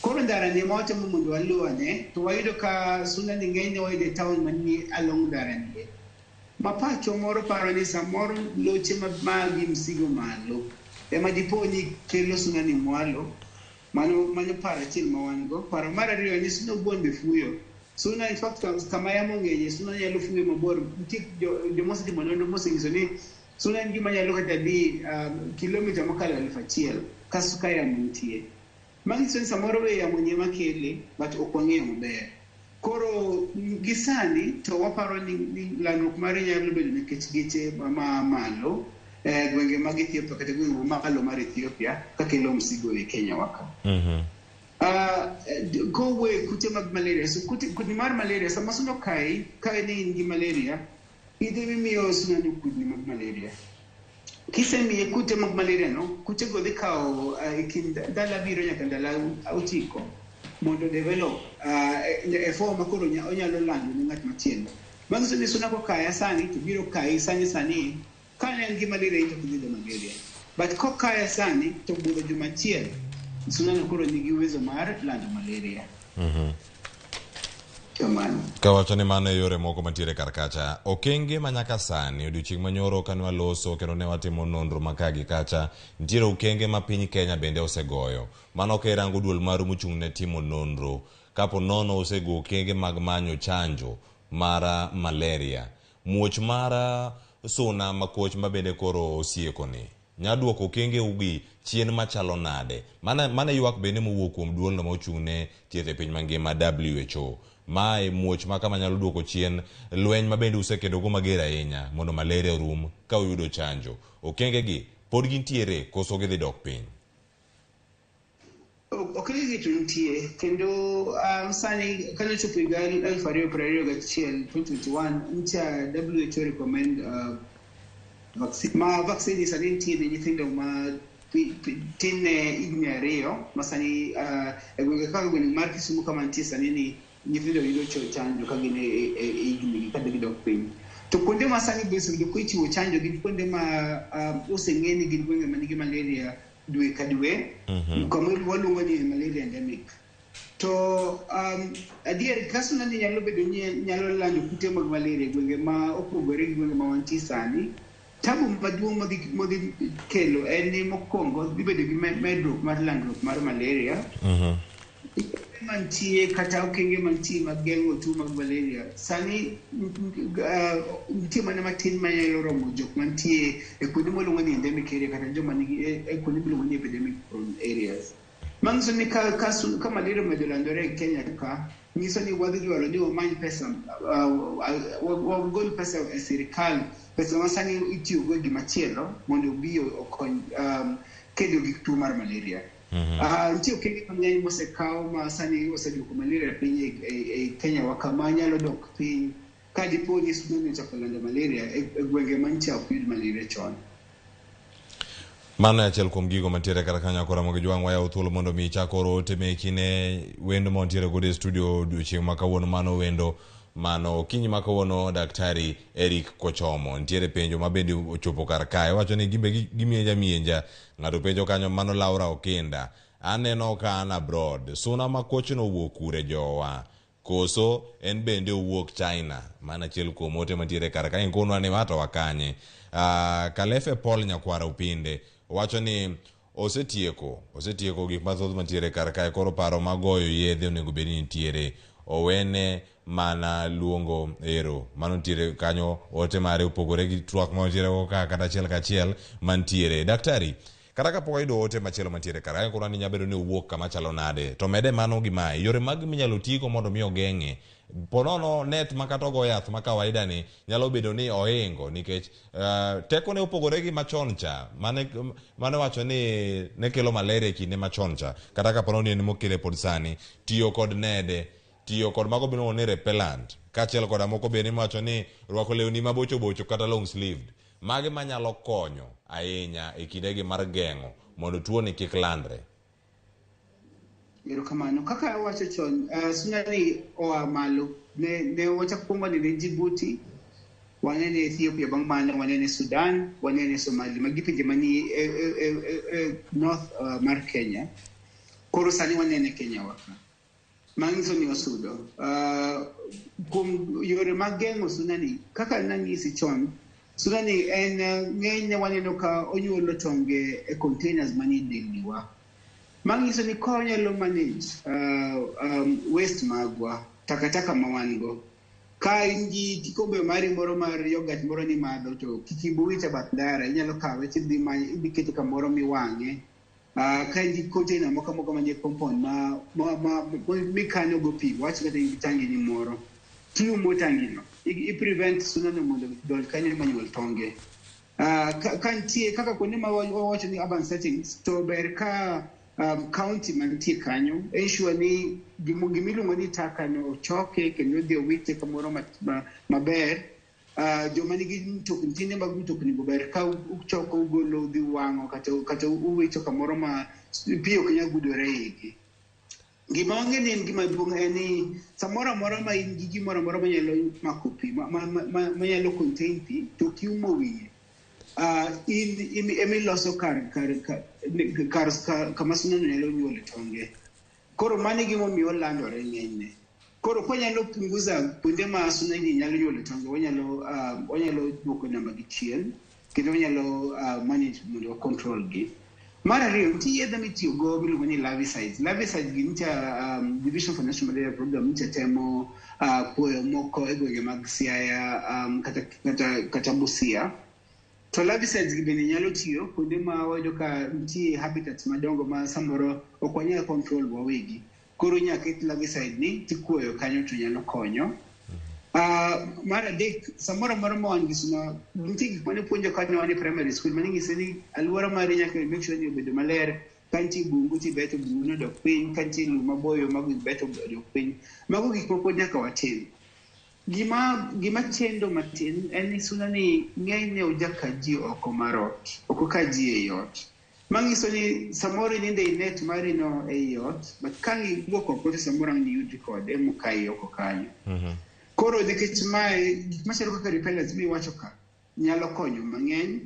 Koro ndara ni ema watemo mondo waluwane, to wayudo ka suna ni ng'enyne wayudo e town manie along ndara ni. Mapacho moro paro ni samoro loche magi msigo malo ema dipo ni kelo suna ni mwalo. Mano paro achiel ma wan go. Paro mar ariyo ni suna owuon be fuyo. Suna in fact kama yamo ng'enye, suna nyalo fuyo mabor. Nitie joma osetimo nonro mosenyiso ni suna en gima nyalo kata dhi kilomita mokalo 1000 ka yamo nitie. Manyiso ni samoro be yamo ni ema kele, but ok wang'eyo maber. Koro gi sani to waparo ni landruok mare nyalo bedo nikech geche ma malo gwenge mag Ethiopia kata gwenge malo mar Ethiopia kakelo msigo e Kenya waka. Kowuoyo e kute mag malaria, so kudni mar malaria, sama suna okayi, ka ni in gi malaria, idhi mimiyo suna no kudni mag malaria. Kisemiye kute mag malaria no, kutego dhi kawo e kind ndalo 7 nyaka ndalo 9 mondo develop e form ma koro onyalo lando ne ng'at machielo. Manyiso ni suna kokaya sani to biro kayi sani sani ka ne en gi malaria to ok idhi yudo malaria. But kokaya sani to budho juma achiel suna no koro nigi uwezo mar lando malaria. Kamano.
Kawacho ni mano e yore moko mantiere kar kacha. Okenge ma nyaka sani, odiochieng' manyoro kane waloso kendo ne watimo nonro ma ka gi kacha, nitiere okenge ma piny Kenya bende osegoyo. Mano ka irango duol maru mochung' ne timo nonro, kapo nono usego okenge mag manyo chanjo mar malaria. Muoch mar suna makoch ma bende koro osieko ni, nya duoko okenge ugi chien machalo nade? Mana, mana ywak bende mowuok kuom duolno ma ochung' ne thieth e piny mangima WHO. Mae muoch ma kama nyalo duoko chien lweny ma bende usekedogo mager ahinya mondo malaria orum ka uyudo chanjo. Okenge gi pod gintiere koso gidhi dok piny?
Okenge gi to nitie kendo sani kane ochopo higa 2021 2021 ncha WHO recommend vaccine ma vaccine ni sani nitie ne nyithindo ma tin ne higni 2 ma sani e gwenge kaka gweng' mar Kisumu kama nitie sani ni nyithindo yudo chanjo ka gin e higni gi kadhi gidok piny. To kuonde ma sani be oseyudo kichiwo chanjo gin kuonde ma oseng'e ni gin gwenge manigi malaria dwe ka dwe, kama waluongo ni malaria endemic. To adier ka suna ni nyalo bedo ni nyalo lando kute mag malaria e gwenge ma opogore gi gwenge ma wantie sani, tabu maduong' modhi kelo en ni mokwongo dhi bedo gi medruok mar landruok mar malaria. Mantie kata okenge mantie mag geng'o tuo mag malaria sani nitie mana matin manyalo romo jok mantie e kuonde mwaluongo ni endemic area kata joma nigi e kuonde miluongo ni epidemic prone areas. Manyiso ni ka malaria omedo landore e Kenya ka, nyiso ni wadhi dwaro ni wamany pesa, wagol pesa e sirikal, pesa ma sani itiyogo e gimachielo mondo obi okony kedo gi tuo mar malaria. Nitie okenge mang'eny mosekaw ma sani oseduoko malaria piny e Kenya wa kama nyalo dok piny ka dipo ni suna ni ochako lando malaria e gwenge manyicha ok yud malaria chon.
Mano e achiel kuom gigo mantiere kar kanyo koro Ramogi Jwang' wayawo thuolo mondo mi ichak oro ote meki ne wendo mantiere godo e studio odiochieng' ma kawuono. Mano wendo mano okinyi ma kawuono Daktari Eric Kochomo. Nitiere penjo ma bende ochopo kar kae, wacho ni gimbe gimienja mienja. Ng'ato penjo kanyo, mano Laura Okinda. Aneno ka an abroad. Suna ma kochno owuok kure jowa? Koso en bende owuok China? Mano achiel kuom ote mantiere kar kae. Nkonwa ni wato wakanye. Kalefe Paul Nyakwara Upinde wacho ni osetieko gik mathoth mantiere kar kae, koro paro magoyo yedhe onego bed ni nitiere. Owene mana luongo ero. Mano nitiere kanyo, ote mare opogore gi twak mantiere go ka kata achiel kachiel mantiere. Daktari, kata kapok ayudo ote machielo mantiere kar kae, koro ni nyalo bedo ni owuok kama chalo nade. To mede mano gi mae, yore mag minyalo tigo mondo mi ogeng'e. Ponono net ma kata ogo yath ma kawaida ni nyalo bedo ni ohingo nikech tekone opogore gi machon cha mane wacho ni ne kelo malaria e kinde machon cha, kata ka ponono ni en mokele pod sani. Tiyo kod nede, tiyo kod mago miluongo ni repellent, kaachiel koda moko bende miwacho ni rwako lewni mabocho bocho kata long sleeved. Magi manyalo konyo ahinya e kindegi mar geng'o mondo tuoni kik landre.
Erokamano. Kaka awacho chon, suna ni oa malo. Ne wachako kuongo nene Djibouti, wanene Ethiopia, bang' mano wanene Sudan, wanene Somalia. Magi pinje mani e north mar Kenya. Koro sani wanene Kenya waka. Manyiso ni osudo. Kuom yore mag geng'o suna ni, kaka nanyisi chon, suna ni en ng'enyne waneno ka onyuolo tonge e containers manie delniwa. Manyiso ni ka wanyalo manage waste magwa, takataka ma wan go. Ka in gi kikombe mari moro mar yogurt moro ni madho, to kik iwite e bath ndara, inyalo kawe tidhi idhi kete kamoro miwang'e. Ka in gi container moko amoka manie compound ma mikano go pi, wach kata in gi tangi ni moro, tiumo tangi no, i prevent suna no mondo donj kanyo manyuol tonge. Ka nitie kaka kuonde ma wawacho ni urban settings, to ber ka county mantie kanyo ensure ni gimiluongo ni taka no ochoke kendo odhi owite kamoro maber. Joma nigi mtokni, tinde mag mtokni go ber ka uchoko ugolo udhi wang'o kata uwito kamoro ma pi ok nyal gudore igi. Gima wang'e ni en gima duong' en ni samoro amora ma in gi gimoro amora manyalo mako pi, manyalo contain pi, to kiumo wiye, in emiloso kar kama suna no nyalo nyuole tonge. Koro mano e gimomiyo olandore ng'enyne. Koro kwanyalo punguza kuonde ma suna ni nyalo nyuole tonge, wanyalo duoko namba gi chien, kendo wanyalo manage mondo wa control gi. Mar ariyo, nitie yedhe mitiyogo miluongo ni larvicides. Larvicides gi nyicha Division for National Malaria Program nyicha temo kuoyo moko e gwenge mag Siaya kata Busia. To larvicides gi bende nyalo tiyo kuonde ma wayudo ka nitie habitats madongo ma samoro ok wanyal control wawegi. Koro inyalo ket larvicide ni tikuoyo kanyo to nyalo konyo. Mar adek, samoro amora ma wan gi suna, nitie gik mane puonjo ka ne wan e primary school mane ng'ise ni alwora mari nyaka make sure ni obedo maler. Ka nitie bungu tibeto bungu no dok piny, ka nitie lum maboyo mago ibeto dok piny. Mago gik moko nyaka watim. Gima chendo matin en ni suna ni ng'enyne ojaka ji oko mar ot, ok oka ji ei ot. Manyiso ni samoro inindo e net mari no ei ot, but ka iwuok oko to samoro ang' niyudri kode mokayi oko kanyo. Koro nikech mae, gik machalo kaka repellents miwacho ka nyalo konyo mang'eny.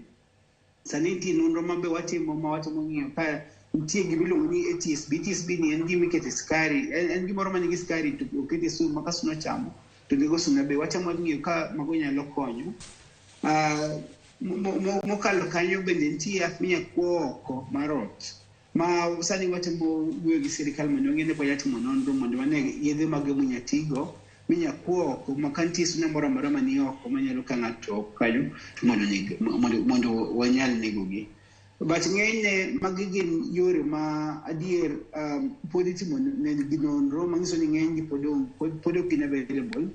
Sani nitie nonro ma be watimo ma watemo ng'iyo ka nitie gima iluongo ni ATSB. ATSB ni en gima ikete sukari, en gimoro ma nigi sukari to okete sum ma ka suna ochamo to nego suna be. Watemo ng'iyo ka mago nyalo konyo. Mokalo kanyo bende nitie yath minya kuo oko mar ot ma sani watemo wuoyo gi sirikal mondo wang'e ni wanyalo timo nonro mondo wane yedhe mage minya tigo minya kuo oko ma ka nitie suna moro amora mani oko manyalo ka ng'ato oko kanyo to mondo wanyal negogi. But ng'enyne magi gin yore ma adier pod itimo negi nonro manyiso ni ng'enygi pod ok gin available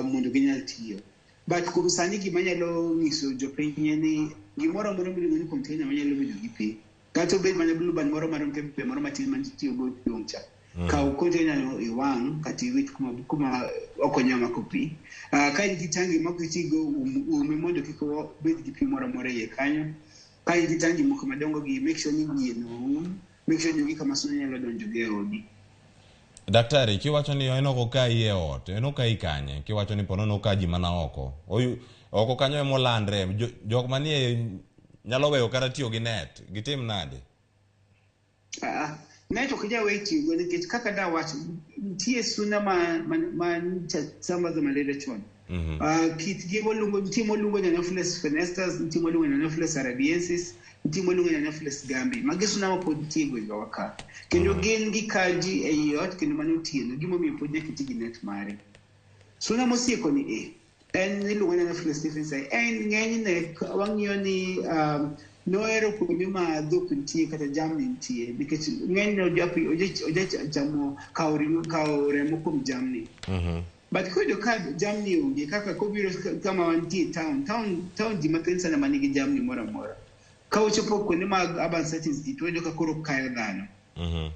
mondo ginyal tiyo. But kuom sani gima anyalo nyiso jopiny en ni gimoro amora miluongo ni container manyalo bedo gi pi, kata obed mana blue band moro mar mkebe moro matin manitiyogo dong' cha. Kaw container no iwang' kata iwit kuma ok onyal mako pi. Ka in gi tangi mok itigo, ume mondo kik obed gi pi moro amora e iye kanyo. Ka in gi tangi moko madongo gi, make sure ni wiye no oum, make sure ni onge kama suna nyalo donjo go e odi.
Daktari, kiwacho ni en ok okayi e ot, en okayi kanye? Kiwacho ni ponono oka ji mana oko. Oyu, oko kanyo ema olandre. Jok manie nyalo weyo kata tiyo gi net, gitim nade?
Net ok inyal weyo tiyogo nikech kaka dawacho, nitie suna ma nyicha sambazo malaria chon. Kitgi waluongo, nitie mwaluongo ni Anopheles funestus, nitie mwaluongo ni Anopheles arabiensis, nitie mwaluongo ni Anopheles gambi. Magi suna ma pod nitie e gwengewa ka. Kendo gin gikayo ji ei ot kendo mano otieno, gimomiyo pod nyaka iti gi net mari. Suna mosieko ni e, en iluongo ni Anopheles stephensi. En ng'enyne wang'iyo ni nohero kuonde ma dhok nitie kata jamni nitie, nikech ng'enyne oja chamo kawo ring'o, kawo remo kuom jamni. But koyudo ka jamni onge, kaka kobiro kama wantie town ji mathin sana manigi jamni moro amora. Ka ochopo kuonde mag urban settings gi, to wayudo ka koro kayo dhano.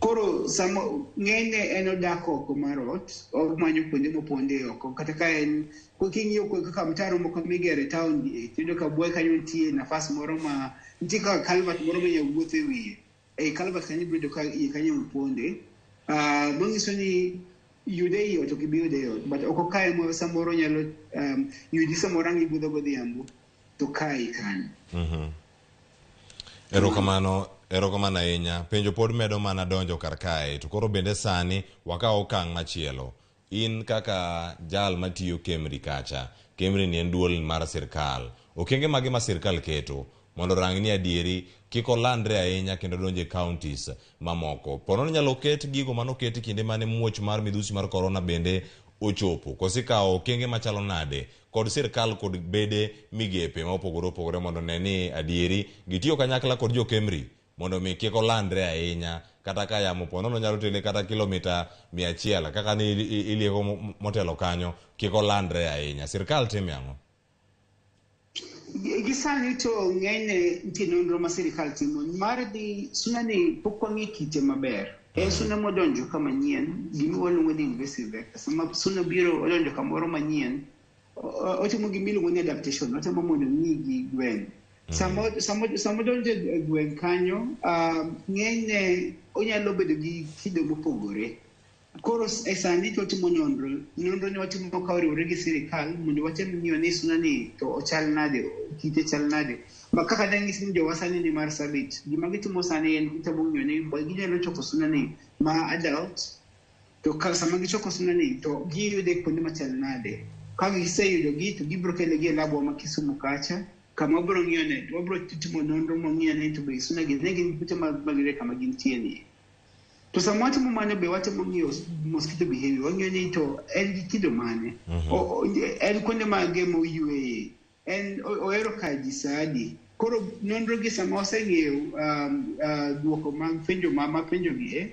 Koro samo ng'enyne en odak oko mar ot, omanyo kuonde moponde oko. Kata ka en, king'iyo kaka mtaro moko migero e town gi, tiyudo ka buoye kanyo nitie nafas moro ma, nitie kaka culvert moro minyalo wuothe e wiye. Ei culvert kanyo ibiro yudo ka iye kanyo oponde. Manyiso ni yude ei ot ok ibi yude e ot, but oko kae ma samoro nyalo yudi samoro ang' ibudho godhiambo to kayi kanyo.
Erokamano, erokamano ahinya. Penjo pod medo mana donjo kar kae, to koro bende sani wakaw okang' machielo. In kaka jal matiyo Kemri kacha, Kemri ni en duol mar sirkal. Okenge mage ma sirkal keto mondo rang ni adieri kik olandre ahinya kendo donjo e counties mamoko? Pono ni nyalo ket gigo manoket kinde mane muoch mar midhusi mar corona bende ochopo, koso ikawo okenge machalo nade kod sirkal kod bede migepe ma opogore opogore mondo ne ni adieri gitiyo kanyakla kod jo Kemri mondo mi kik olandre ahinya, kata ka yamo ponono nyalo tele kata kilomita mia achiel kaka ni ilieko motelo kanyo, kik olandre ahinya. Sirkal timo ang'o?
Gi sani to ng'enyne nitie nonro ma sirikal timo mar dhi suna ni pok wang'e kite maber. En suna modonjo kama nyien, gima waluongo ni invasive vector. Sama suna biro odonjo kamoro manyien, otimo gima iluongo ni adaptation, otemo mondo ong'i gi gweng'. Sama sama sama odonjo e gweng' kanyo, ng'enyne onyalo bedo gi kido mopogore. Koro e sani to watimo nonro, nonro ni watimo ka oriwore gi sirikal mondo watem ng'iyo ni suna ni to ochal nade, kite chal nade. Ma kaka ne anyisi ni jowa sani ni Marsabit, gima gitimo sani en gitemo ng'iyo ni ginyalo choko suna ni ma adult to ka sama gichoko suna ni to giyude kuonde machal nade. Ka giseyudogi to gibiro kelegi e labwa ma Kisumu kacha kama wabiro ng'iyo ne wabiro timo nonro mwang'iyo ne to be suna gi ne gin kute mag malaria kama gintie ni. To sama watimo mano be watemo ng'iyo mosquito behavior, wang'iyo ni to en gi kido mane, en kuonde mage moyweye, en ohero kayo ji sa adi. Koro nonro gi sama waseng'iyo duoko mag penjo ma penjo gi e,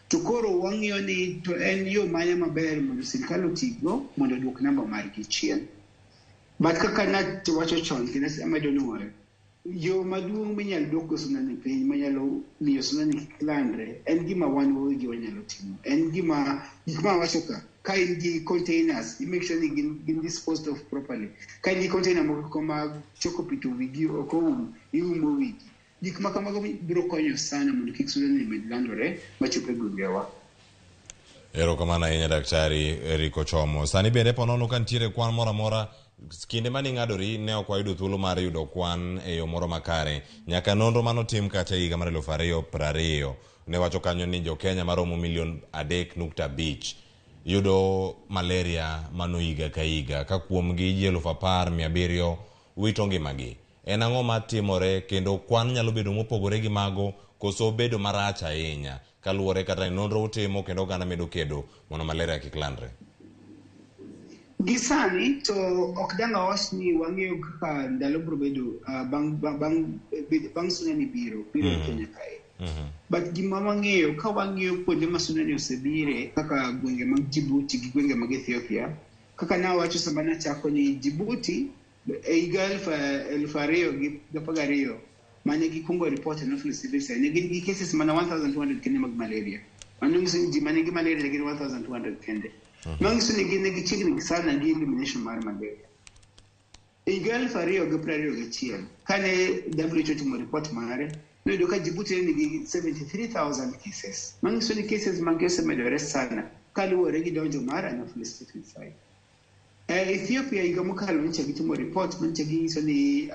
to koro wang'iyo ni to en yo mane maber mondo sirikal otigo mondo oduok namba margi chien. But kaka nawacho chon kendo amedo nuoyo, yo maduong' minyalo duokgo suna ni piny manyalo miyo suna ni kik landre en gima wan wawegi wanyalo timo. En gima gik ma awacho ka, ka in gi containers, i make sure ni gin disposed of properly. Ka in gi container moko mag choko pi to wigi ok oum, iumo wigi. Gik ma kamago biro konyo sana mondo kik suna ni med landore machop e gwengewa.
Erokamano ahinya Daktari Eric Ochomo. Sani bende ponono ka nitiere kwan moro amora kinde mane ing'adori ne ok wayudo thuolo mar yudo kwan e yo moro makare. Nyaka nonro manotim kacha e higa mar 2020 ne wacho kanyo ni jo Kenya maromo milion 3.5 yudo malaria mano higa ka higa ka kuomgi ji 10,700 wito ngimagi. En ang'o matimore kendo kwan nyalo bedo mopogore gi mago koso bedo marach ahinya kaluwore kata ni nonro utimo kendo oganda medo kedo mondo malaria kik landre?
Gi sani to ok dang' awach ni wang'eyo kaka ndalo biro bedo bang' suna ni biro e Kenya kae. But gima wang'eyo ka wang'iyo kuonde ma suna ni osebire kaka gwenge mag Djibouti gi gwenge mag Ethiopia, kaka nawacho sama nachako ni Djibouti e higa 2012 mane gikungo report Anopheles stephensi ne gin gi cases mana 1200 kende mag malaria. Mano nyiso ni ji mane gi malaria ne gin 1200 kende. Manyiso ni gin ne gichiegni sana gi elimination mar malaria. E higa 2021 kane WHO otimo report mare, noyudo ka Djibouti ne nigi 73,000 cases. Manyiso ni cases mage osemedore sana kaluwore gi donjo mar Anopheles stephensi. Ethiopia higa mokalo nyocha gitimo report manyicha ginyiso ni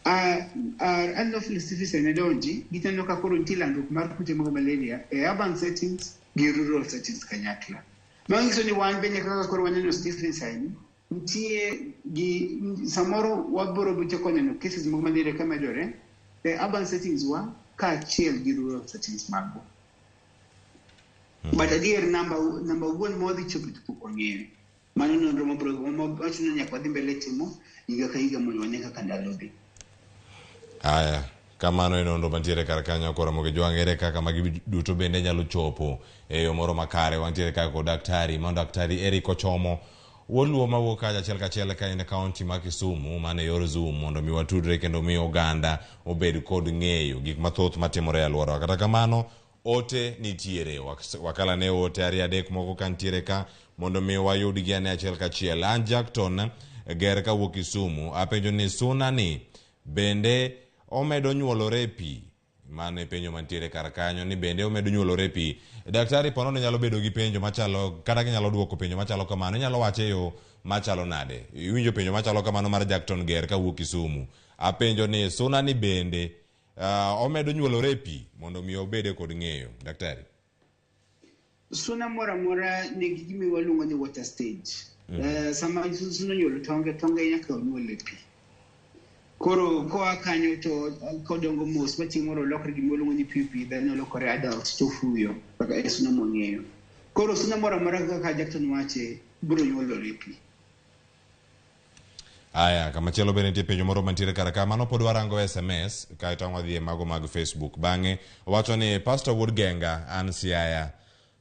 Anopheles stephensi ne donji, gineno ka koro nitie landruok mar kute mag malaria e urban settings gi rural settings kanyakla. Manyiso ni wan bende kaka koro waneno stephensi ni nitie gi samoro wabiro chako neno cases mag malaria ka medore e urban settings wa kaachiel gi rural settings magwa. But adier namba wuon modhi chopo to pok wang'eyo. Mano nonro mabiro wachuno nyaka wadhi mbele timo higa ka higa mondo wane kaka ndalo dhi.
Aya, kamano e nonro mantiere kar kanyo koro Ramogi Jwang' ere kaka magi duto bende nyalo chopo e yo moro makare. Wantiere kaka kod daktari, mano Daktari Eric Ochomo wuod Luo mawuok kacha achiel kachiel ka en e kaunti ma Kisumu mana e yor Zoom mondo mi watudre kendo mi oganda obed kod ng'eyo gik mathoth matimore e alworawa. Kata kamano ote nitiere, wakala ne ote ariyo adek moko ka nitiere ka mondo mi wayudgi ane achiel kachiel. An Jackton Ger kawuok Kisumu apenjo ni suna ni bende omedo nyuolore e pi? Mano e penjo mantiere kar kanyo ni bende omedo nyuolore e pi. Daktari ponono nyalo bedo gi penjo machalo kata ginyalo duoko penjo machalo kamano, inyalo wache e yo machalo nade? Iwinjo penjo machalo kamano mar Jackton Ger kawuok Kisumu. Apenjo ni suna ni bende omedo nyuolore e pi mondo mi obede kod ng'eyo. Daktari.
Suna moro amora nigi gima waluongo ni water stage. Sama suna onyuolo tonge, tonge nyaka onyuol e pi. Koro koa kanyo to kodongo mos ma chieng' moro olokre gima waluongo ni pupae, then olokore adult to fuyo kaka e suna mwang'eyo. Koro suna moro amora kaka Jackton wache biro nyuolore e pi.
Aya, kamachielo bende nitie penjo moro mantiere kar ka, mano pod warango SMS kaeto ang' wadhi e mago mag Facebook. Bang'e owacho ni Pastor Wuod Genga an Siaya.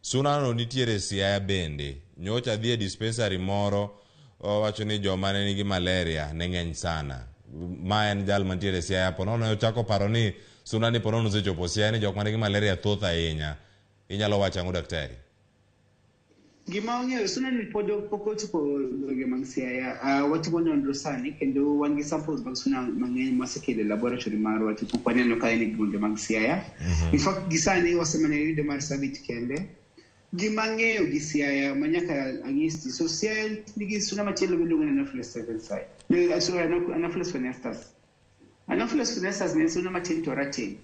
Sunano nitiere Siaya bende. Nyocha adhi e dispensary moro owacho ni joma ne nigi malaria ne ng'eny sana. Ma en jal mantiere Siaya ponono ochako paro ni sunani ponono osechopo Siaya ni jok manigi malaria thoth ahinya. Inyalo wacho ang'o daktari?
Gima wang'eyo suna ni pod pok ochopo gwenge mag Siaya. Watimo nonro sani kendo wan gi samples mag suna mang'eny mwasekelo e laboratory marwa to pok waneno ka en e gwenge mag Siaya. In fact, gi sani wasemana yudo Marsabit kende. Gima ang'eyo gi Siaya ma nyaka anyisi, so Siaya nigi suna machielo miluongo ni Anopheles stephensi. No, sorry, Anopheles funestus. Anopheles funestus ne en suna matin to rateng'.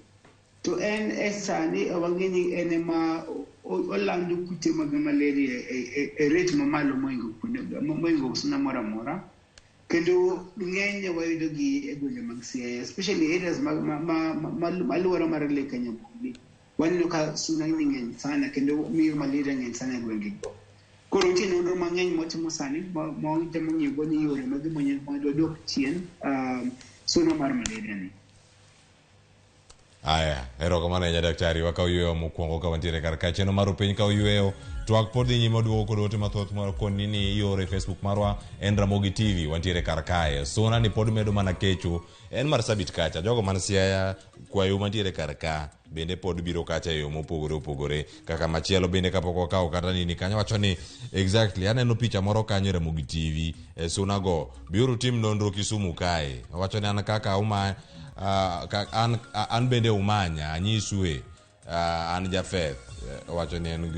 To en e sani wang'e ni en ema olando kute mag malaria e rate mamalo mohingo suna moro amora. Kendo ng'enyne wayudo gi e gwenge mag Siaya, especially areas ma alwora mar Lake Nyaburi. Waneno ka suna ni ng'eny sana kendo miyo malaria ng'eny sana e gwenge go. Koro nitie nonro mang'eny mwatimo sani ma watemo ng'iyo go ni yore mage mondo wadwok chien suna mar malaria ni.
Aya, erokamano ahinya daktari, wakaw yweyo mokwongo ka wantiere kar ka chenro mar piny kaw yweyo. Twak pod dhi nyime waduogo kod ote mathoth mar koni ni ioro e Facebook marwa en Ramogi TV wantiere kar kae. Suna ni pod medo mana kecho en Marsabit kacha. Jogo man Siaya kwayo mantiere kar ka bende pod biro kacha e yo mopogore opogore. Kaka machielo bende kapok wakawo kata nini kanyo wacho ni exactly aneno picha moro kanyo e Ramogi TV e suna go biuru tim nonro Kisumu kae. Owacho ni an kaka uma an bende umanya anyisue an Jafeth. Owacho ni en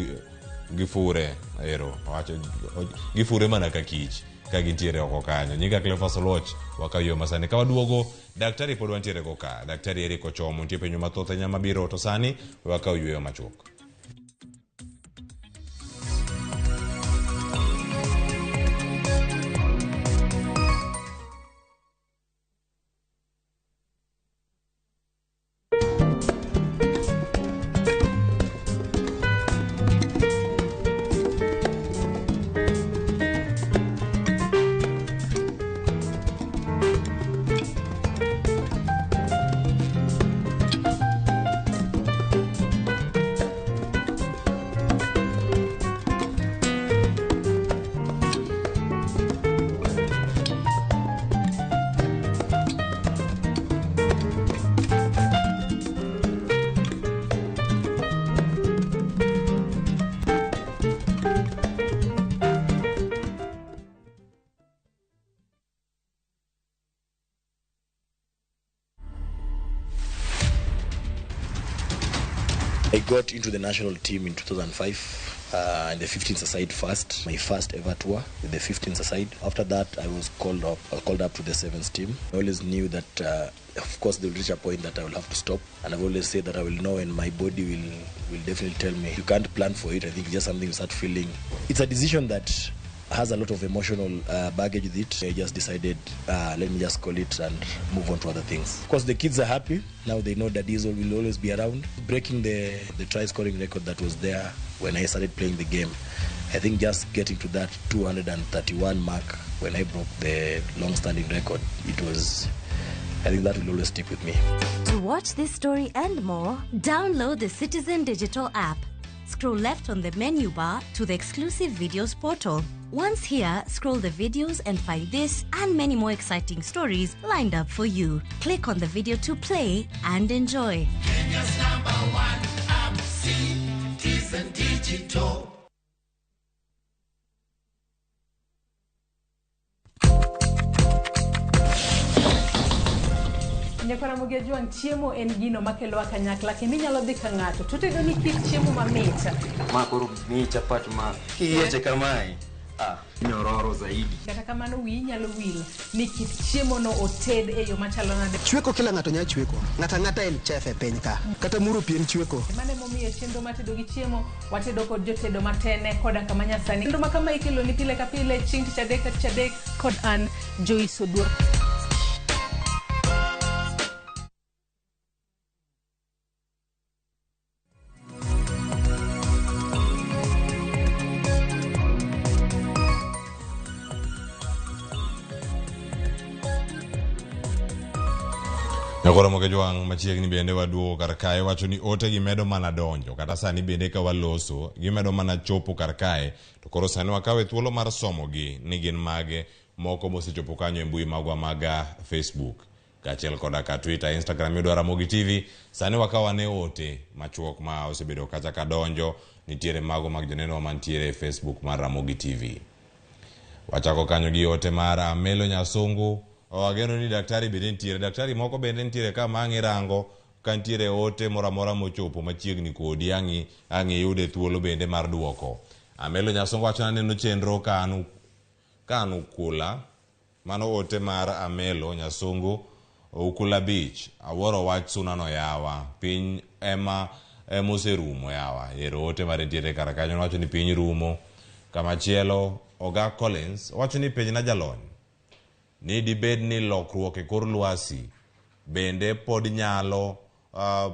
gifure ero owacho gifure mana ka kich ka gintiere oko kanyo. Nyinga Cleophas Oluoch wakaw yo masani ka waduogo daktari pod wantiere go ka. Daktari Eric Ochomo nitie penjo mathoth ahinya mabiro to sani wakaw yueyo machuok.
I got into the national team in 2005 in the 15s aside first, my first ever tour with the 15s aside. After that, I was called up to the 7s team. I always knew that, of course, they will reach a point that I will have to stop. And I've always said that I will know, and my body will definitely tell me. You can't plan for it. I think it's just something you start feeling. It's a decision that has a lot of emotional baggage with it. I just decided, let me just call it and move on to other things. Of course, the kids are happy. Now they know that Diesel will always be around. Breaking the try-scoring record that was there when I started playing the game. I think just getting to that 231 mark when I broke the long-standing record, it was... I think that will always stick with me.
To watch this story and more, download the Citizen Digital app. Scroll left on the menu bar to the exclusive videos portal. Once here, scroll the videos and find this and many more exciting stories lined up for you. Click on the video to play and enjoy.
Kenya's number one app, Citizen Digital.
Nyakwaramogi Ajwang', chiemo en gino makelowa kanyakla kendo inyalo dhi ka ng'ato to otedo ni kit chiemo mamit.
Ma koro miyi chapat ma kiyieche kamae, nyororo zaidi.
Kata kamano wiyi nyalo wil ni kit chiemo no oted e yo machalo nade.
Chweko kila ng'ato nyalo chweko. Ng'ato ang'ata en chef e piny ka. Kata muro pien chweko.
Mano emomiyo chenro mar tedo gi chiemo watedo kod jotedo matene koda kama nyasani. Chenro ma kama ikelo ni pile ka pile chieng' tich adek ka tich adek kod an Joyce Oduor.
Nyakwaramogi Ajwang' machiegni bende waduogo kar kae wacho ni ote gimedo mana donjo kata sani bende ka waloso gimedo mana chopo kar kae to koro sani wakawe thuolo mar somogi ni gin mage moko mosechopo kanyo e mbui magwa mag Facebook. Kaachiel koda ka Twitter, Instagram yudo Ramogi TV. Sani wakaw ane ote machuok ma osebedo kacha ka donjo. Nitiere mago mag joneno mantiere e Facebook mar Ramogi TV. Wachako kanyo gi ote mar Amelo Nyasungu. Wageno ni daktari bende nitiere. Daktari moko bende nitiere ka ma ang' irango ka nitiere ote moro amora mochopo machiegni kodi ang' ang' iyude thuolo bende mar duoko. Amelo Nyasungu wacho ni aneno chenro ka an ka an Ukula. Mano ote mar Amelo Nyasungu, Ukula Beach. Awuoro wach suna no yawa. Piny ema emoserumo yawa. Ero ote mare nitiere kar kanyo nowacho ni piny rumo. Kamachielo Oga Collins wacho ni penjna jalony ni dibed ni lokruok e kor lwasi bende pod nyalo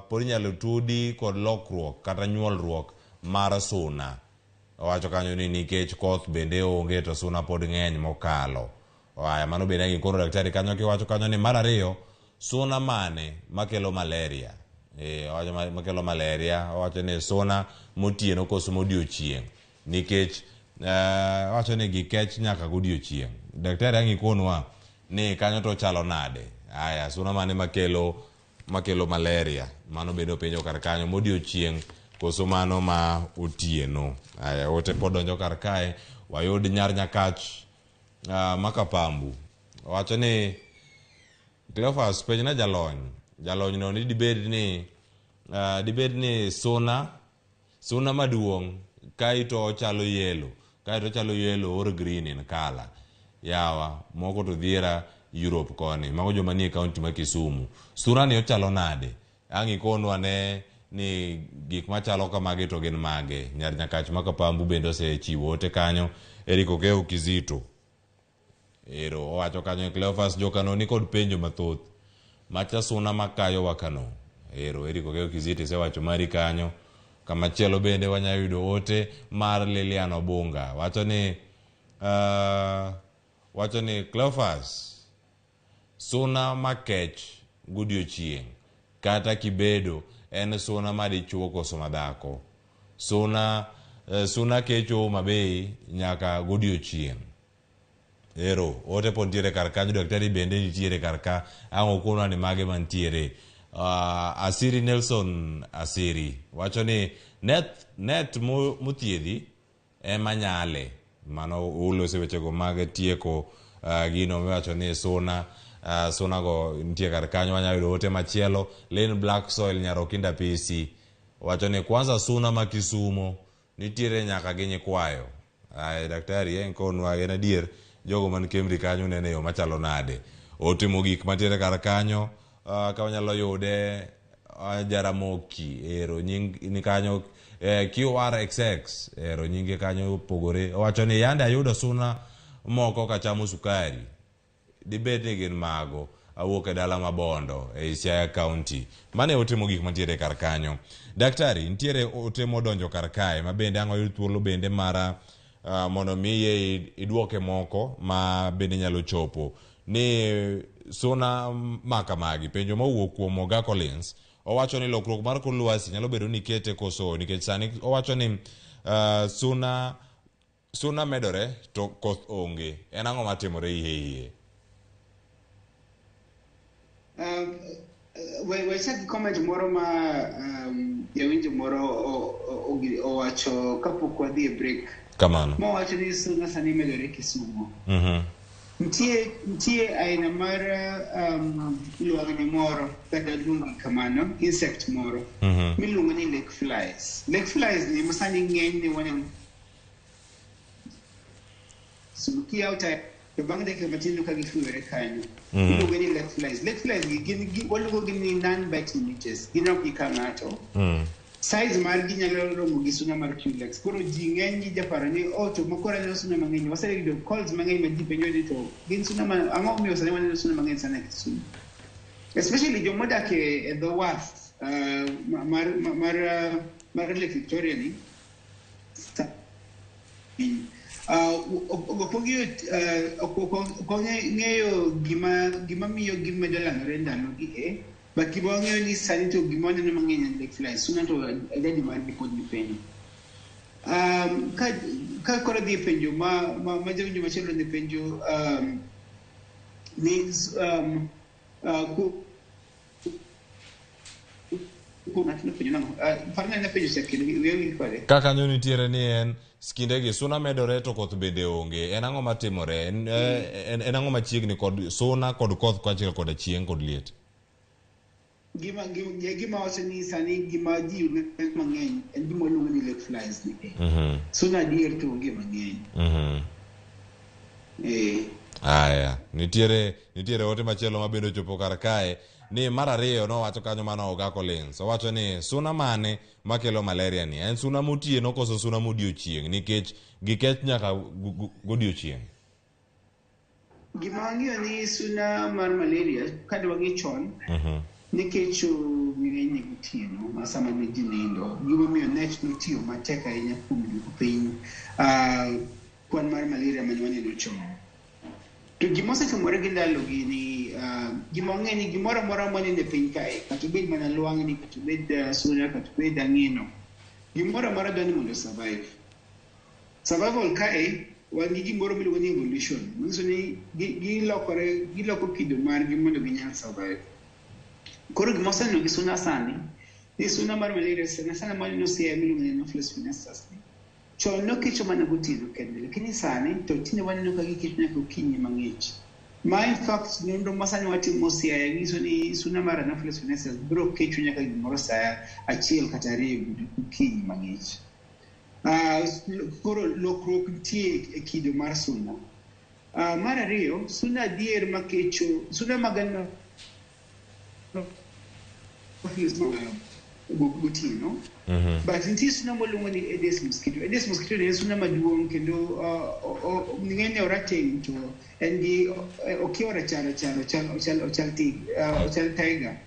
pod inyalo tudi kod lokruok kata nyuolruok mar suna. Owacho kanyo ni nikech koth bende onge to suna pod ng'eny mokalo. Aya mano bende ang' ikono daktari kanyo kiwacho kanyo ni mar ariyo suna mane makelo malaria. Owacho makelo malaria, owacho ni suna motieno koso modiochieng' nikech owacho ni gikech nyaka godiochieng'. Daktari ang' ikonwa ni kanyo to chalo nade. Aya suna mane makelo makelo malaria mano bende openjo kar kanyo modiochieng' koso mano ma otieno. Aya ote pod donjo kar kae wayud nyar Nyakach Makapambu owacho ni Cleophas penjna jalony jalony no ni dibed ni dibed ni suna suna maduong' kaito ochalo yellow kaito ochalo yellow or green in color yawa moko to dhiera Europe koni mago joma nie county ma Kisumu suna ni ochalo nade ang' ikonwa ne ni gik machalo kamagi to gin mage. Nyar Nyakach Makapambu bende osechiwo ote kanyo. Eric Okeo Kizito ero owacho kanyo Cleophas Jokano ni kod penjo mathoth macha suna makayo wakano. Ero Eric Okeo Kizito isewacho mari kanyo. Kamachielo bende wanyalo yudo ote mar Lilian Obunga wacho ni Cleophas suna makech godiochieng' kata kibedo en suna madichuo koso madhako. Suna suna kecho Homa Bay nyaka godiochieng'. Ero ote pod nitiere kar kanyo daktari bende nitiere kar ka ang' okonwa ni mage mantiere. Asiri Nelson Asiri wacho ni net mothiedhi ema nyale. Mano ulose wechego mag tieko gino miwacho ni suna suna go nitie kar kanyo. Wanyalo yudo ote machielo Lane Black Soil Nyarokinda PC wacho ni kwanza suna ma Kisumo nitiere nyaka gi nyikwayo. Ay daktari en konwa en adier jogo man Kemri kanyo nene yo machalo nade. Ote mogik mantiere kar kanyo ka wanyalo yude Jaramoki ero nying ni kanyo QRXX ero nyinge kanyo opogore. Owacho ni yande ayudo suna moko kachamo sukari dibed ni gin mago awuok e dala ma Bondo e Siaya County. Mane ote mogik mantiere kar kanyo. Daktari nitiere ote modonjo kar kae ma bende ang' oyud thuolo bende mara mondo miye iduoke moko ma bende nyalo chopo ni suna makamagi. Penjo mowuok kuom Oga Collins owacho ni lokruok mar kor lwasi nyalo bedo ni kete koso nikech sani owacho ni suna medore to koth onge. En ang'o matimore iye?
Wachak comment moro ma jawinjo moro owacho kapok wadhi e break.
Kamano.
Mowacho ni suna sani medore Kisumu. Nitie aina mar lwang'ni moro kata luongo kamano insect moro miluongo ni lake flies. Lake flies ni masani ng'eny ni waneno kiyawo to bang' dakika matin ka gifuyore kanyo. Iluongo ni lake flies. Lake flies gi gin waluongo gi ni non-biting midges. Gin ok gika ng'ato. Size margi nyalo romo gi suna mar Culex. Koro ji ng'eny gi japaro ni oh to makoro aneno suna mang'eny. Waseyudo calls mang'eny ma ji penjo ni to gin suna ma ang'o momiyo sani waneno suna mang'eny sana e Kisumu. Especially jomodak e dho wath mar Lake Victoria ni. Ok wang'eyo gima miyo gimedo landore ndalogi but gima wang'eyo ni sani to gima waneno mang'eny en lake flies. Suna to idadi margi pod ni piny. Ka koro dhi e penjo ma jawinjo machielo ne penjo ni
Ka kanyo nitiere ni en kindegi suna medore to koth bende onge. En ang'o matimore? En, en, en ang'o machiegni kod suna kod koth kaachiel koda chieng' kod liet?
Gima gima gima wacho ni sani gima ji yudo mang'eny en gima waluongo ni lake flies ni. Suna adier to onge mang'eny.
Aya, nitiere nitiere ote machielo ma bende ochopo kar kae ni mar ariyo nowacho kanyo mano Oga Collins. Owacho ni suna mane makelo malaria ni? En suna motieno koso suna modiochieng' nikech gikech nyaka godiochieng'.
Gima wang'eyo ni suna mar malaria kane wang'i chon nikecho ng'enyne gotieno ma sama ne ji nindo. Gimomiyo net notiyo matek ahinya kuom duoko piny kwan mar malaria mane waneno chon. To gima osetimore gi ndalogi ni gima wang'eyo ni gimoro amora mwaneno e piny kae, kata obed mana lwang'ni, kata obed suna, kata obed ang'ino, gimoro amora dwa ni mondo survive. Survival kae wan gi gimoro miluongo ni evolution, manyiso ni gilokore, giloko kido margi mondo ginyal survive. Koro gima waseneno gi suna sani, ni suna mar malaria sana sana maneno Siaya miluongo ni Anopheles funestus ni. Chon nokecho mana gotieno kende, lakini sani to tinde waneno ka gikecho nyaka okinyi mang'ich. Ma in fact nonro ma sani watimo Siaya nyiso ni suna mar Anopheles funestus biro kecho nyaka gimoro saa 1 kata 2 okinyi mang'ich. Koro lokruok nitie e kido mar suna. Mar ariyo, suna adier makecho, suna mag Anopheles gotieno. But nitie suna mwaluongo ni Aedes mosquito. Aedes mosquito ni en suna maduong' kendo ng'enyne orateng' to en gi okiewo rachar rachar ochal ochal ochal tiger.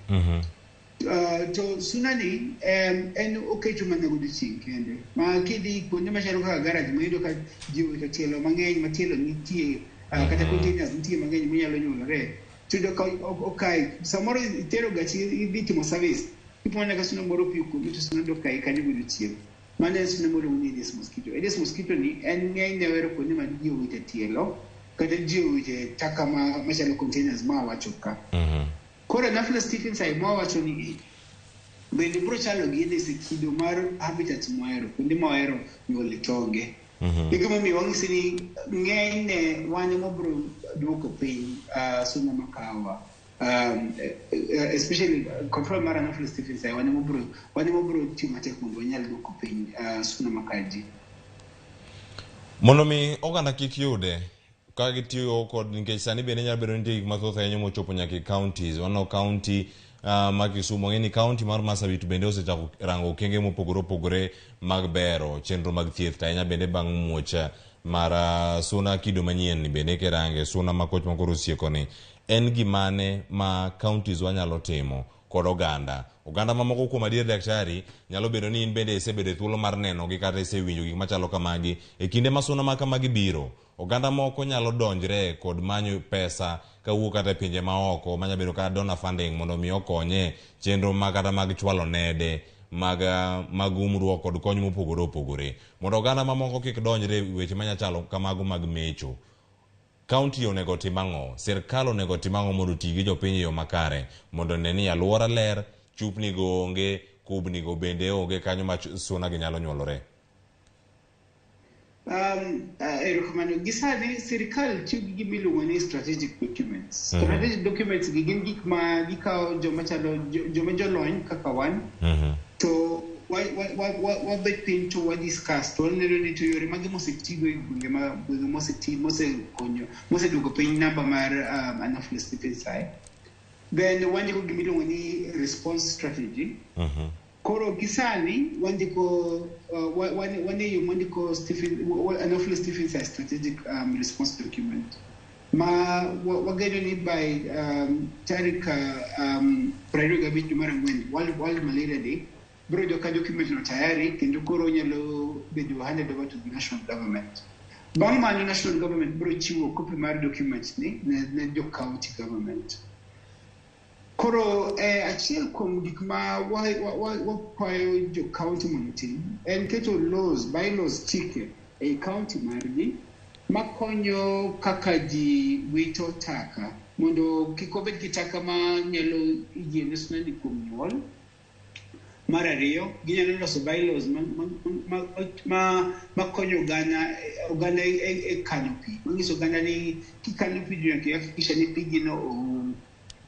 To suna ni en okecho mana godiochieng' kende. Ma kidhi kuonde machalo kaka garage mayudo ka ji owito tielo mang'eny ma tielo nitie kata containers nitie mang'eny manyalo nyuolore. Tiyudo ka okayi. Samoro itero gachi idhi timo service. Ipo mana ka suna moro opiyo kuomi to suna do kayi kanyo godiochieng'. Mano en suna miluongo ni Aedes mosquito. Aedes mosquito ni en ng'enyne ohero kuonde ma ji owite tielo kata ji owite taka machalo containers ma awacho ka. Koro Anopheles stephensi mwawacho ni bende biro chalo gi Aedes e kido mar habitats mwahero, kuonde mwahero nyuole tonge. E gimomiyo wang'isi ni ng'enyne wan ema wabiro duoko piny suna makawa. Especially control mar Anopheles stephensi wan ema wabiro tiyo matek mondo wanyal duoko piny suna makayo ji.
Mondo mi oganda kik yude ka gitiyo kod nikech sani bende nyalo bedo ni nitie gik mathoth ahinya mochopo nyaka e counties. Waneno county ma Kisumu, wang'e ni county mar Marsabit bende osechako rango okenge mopogore opogore mag bero chenro mag thieth to ahinya bende bang' muoch mar suna kido manyien ni bende kirange suna makoch makoro osieko ni en gimane ma counties wanyalo timo kod oganda. Oganda mamoko kuom adier daktari nyalo bedo ni in bende isebedo e thuolo mar neno gi kata isewinjo gik machalo kamagi e kinde ma suna ma kamagi biro. Oganda moko nyalo donjre kod manyo pesa kawuok kata e pinje maoko manyalo bedo kata donor funding mondo mi okonye chenro ma kata mag chwalo nede mag umruok kod kony mopogore opogore. Mondo oganda mamoko kik donjre weche manyalo chalo kamago mag mecho. County onego tim ang'o? Sirkal onego tim ang'o mondo oti gi jopiny e yo makare mondo ne ni alwora ler, chupni go onge, kubni go bende onge kanyo ma suna gi nyalo nyuolore.
Erokamano. Gi sani sirikal tiyo gi gima iluongo ni strategic documents. Strategic documents gi gin gik ma gikawo joma chalo joma jolony kaka wan to wabet piny to wa discuss to waneno ni to yore mage mosetigo e gwenge ma gwenge moseti mosekonyo moseduoko piny namba mar Anopheles stephensi. Then wandiko gima iluongo ni response strategy. Koro gi sani wandiko wan e yo mwandiko Anopheles stephensi strategic response document ma wageno ni by tarik 25 dwe mar ang'wen World Malaria Day biro yudo ka document no tayari kendo koro onyalo bedo handed over to the national government. Bang' mano national government biro chiwo copy mar document ni ne jo county government. Koro achiel kuom gik ma wakwayo jo county mondo otim en keto laws, bylaws, chike ei county margi makonyo kaka ji wito taka. Mondo kik wabed gi taka ma nyalo yiene suna ni kuom nyuol. Mar ariyo, ginyalo loso bylaws ma konyo oganda e kano pi. Manyiso oganda ni kikano pi to nyaka ihakikisha ni pigino oum.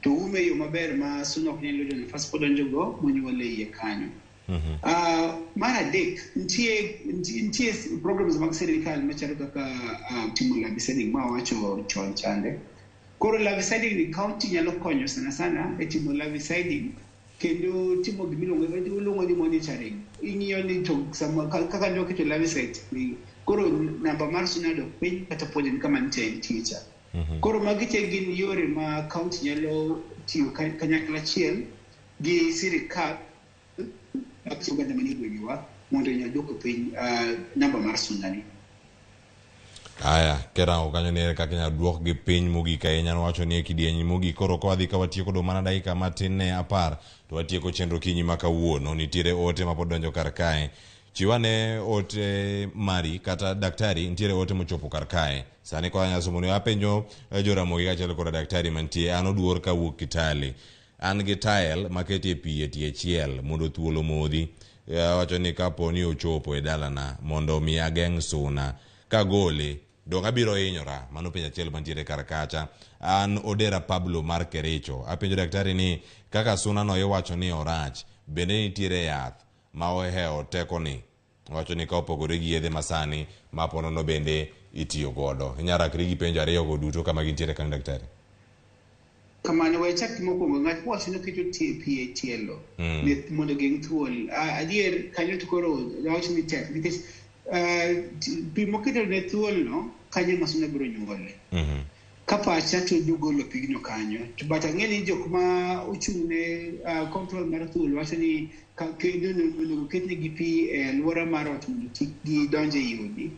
To oume e yo maber ma suna ok nyal yudo nafas modonjogo monyuol e iye kanyo. Mar adek, nitie programs mag sirikal machalo kaka timo larviciding ma wawacho chon chande. Koro larviciding ni county nyalo konyo sana sana e timo larviciding kendo timo gimiluongo ni monitoring. Ing'iyo ni to sama kaka ne waketo larvicide ni koro namba mar suna dok piny kata pod en kama nitie cha. Koro magi te gin yore ma county nyalo tiyo kanyakla achiel gi sirikal oganda manie gwengewa mondo onyal duoko piny namba mar suna ni.
Aya, kerango kanyo ni ere kaka inyalo duokgi piny mogik ahinya nowacho ni e kidieny mogik koro ka wadhi ka watieko do mana dakika matin ne 10 to watieko chenro kinyi ma kawuono. Nitiere ote ma pod donjo kar kae. Chiw ane ote mari kata daktari, nitiere ote mochopo kar kae. Sani koro anyalo somo ni apenjo Joramogi kaachiel koda daktari mantie. An oduor kawuok Kitale. An gi tael maketie pi e tie chiel mondo thuol omodhi. Awacho ni kapo ni ochopo e dalana mondo mi ageng' suna kagole dong abiro hinyora. Mano penjo achiel mantiere kar kacha. An Odera Pablo mar Kericho. Apenjo daktari ni kaka suna no iwacho ni orach, bende nitiere yath ma ohewo teko ni? Owacho ni ka opogore gi yedhe masani ma ponono bende itiyo godo. Inyalo rakri gi penjo ariyo go duto kama gintiere kanyo daktari.
Kamano we chak mokwongo ng'at mowacho ni oketo pi e tielo mondo ogeng' thuol. Adier kanyo to koro wacho ni tek nikech pi moketo ne thuol no kanyo ma suna biro nyuole. Ka pacha to dhi golo pigno kanyo. To but ang'e ni jok ma ochung' ne control mar thuol wacho ni kendo onego ketnegi pi e alwora mar ot mondo kik gidonj ei odi.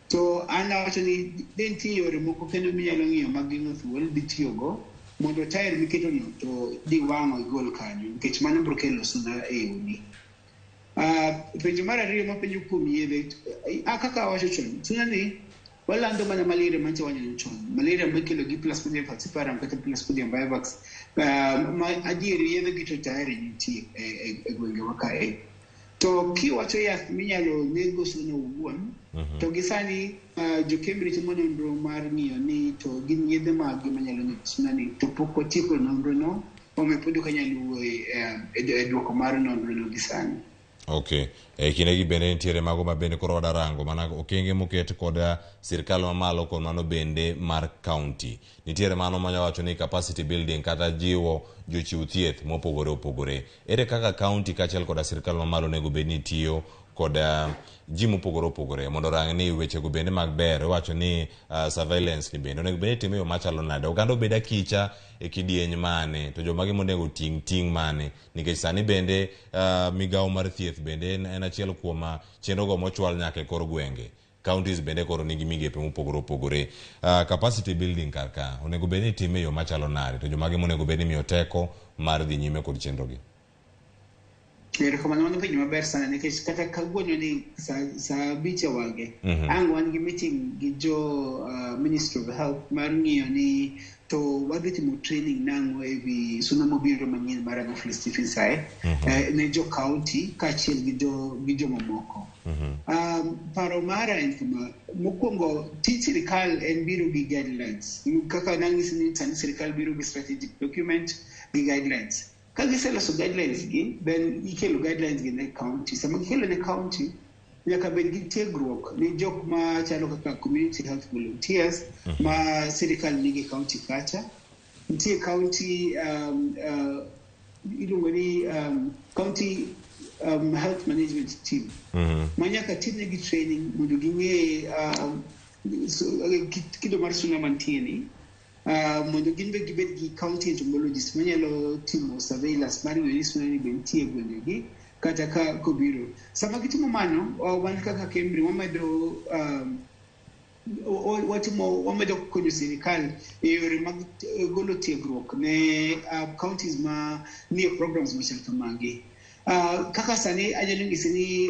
To an awacho ni ne nitie yore moko kendo minyalo ng'iyo mag geng'o thuol dhi tiyogo mondo tael miketo no to dhi wang'o igol kanyo nikech mano biro kelo suna e odi. Penjo mar ariyo mapenjo kuom yedhe, kaka awacho chon, suna ni walando mana malaria manche waneno chon. Malaria mikelo gi Plasmodium falciparum kata Plasmodium vivax. Ma adier yedhe gi to tayari nitie e gwengewa kae. To kiwacho yath minyalo nego suna owuon, to gi sani jo Cambridge timo nonro mar ng'iyo ni to gin yedhe mage manyalo nego suna ni, to pok watieko nonro no, omiyo pod ok anyal wuoyo e duoko mar nonro no gi sani.
Okay. E kindegi bende nitiere mago ma bende koro wadarango mana okenge moket kod sirkal mamalo kod mano bende mar county. Nitiere mano manya wacho ni capacity building kata jiwo jochiw thieth mopogore opogore. Ere kaka county kaachiel koda sirkal mamalo onego bed ni tiyo kod ji mopogore opogore mondo orang ni wechego bende mag ber. Iwacho ni surveillance ni bende onego bed ni itime e yo machalo nade. Oganda obed akicha e kidieny mane to jomage monego ting' ting' mane. Nikech sani bende migawo mar thieth bende en achiel kuom chenrogo mochwal nyaka e kor gwenge. Counties bende koro nigi migepe mopogore opogore. Capacity building kar ka onego bed ni itime e yo machalo nade to jomage monego bed ni imiyo teko mar dhi nyime kod chenrogi.
Erokamano, mano penjo maber sana nikech kata kawuono ni sa 5 e wang'e ang' wan gi meeting gi jo Ministry of Health mar ng'iyo ni to wadhi timo training nang'o e wi suna mobiro manyien mar Anopheles stephensi ne jo county kaachiel gi jomamoko. Paro mara en kama, mokwongo tij sirikal en biro gi guidelines. Kaka nang'isi ni sani sirikal biro gi strategic document gi guidelines. Ka giseloso guidelines gi, then ikelo guidelines gi ne county. Sama gikelo ne county, nyaka bed gi tiegruok ne jok ma chalo kaka community health volunteers ma sirikal nigi county kacha. Nitie county iluongo ni county health management team ma nyaka timnegi training mondo ging'e kido mar suna mantie ni. Mondo gin be gibed gi county entomologist manyalo timo surveillance mar ng'iyo ni suna ni be nitie e gwengegi kata ka kobiro. Sama gitimo mano, wan kaka Kemri wamedo wamedo konyo sirikal e yore mag golo tiegruok ne counties ma nie programs machal kamagi. Kaka sani anyalo nyisi ni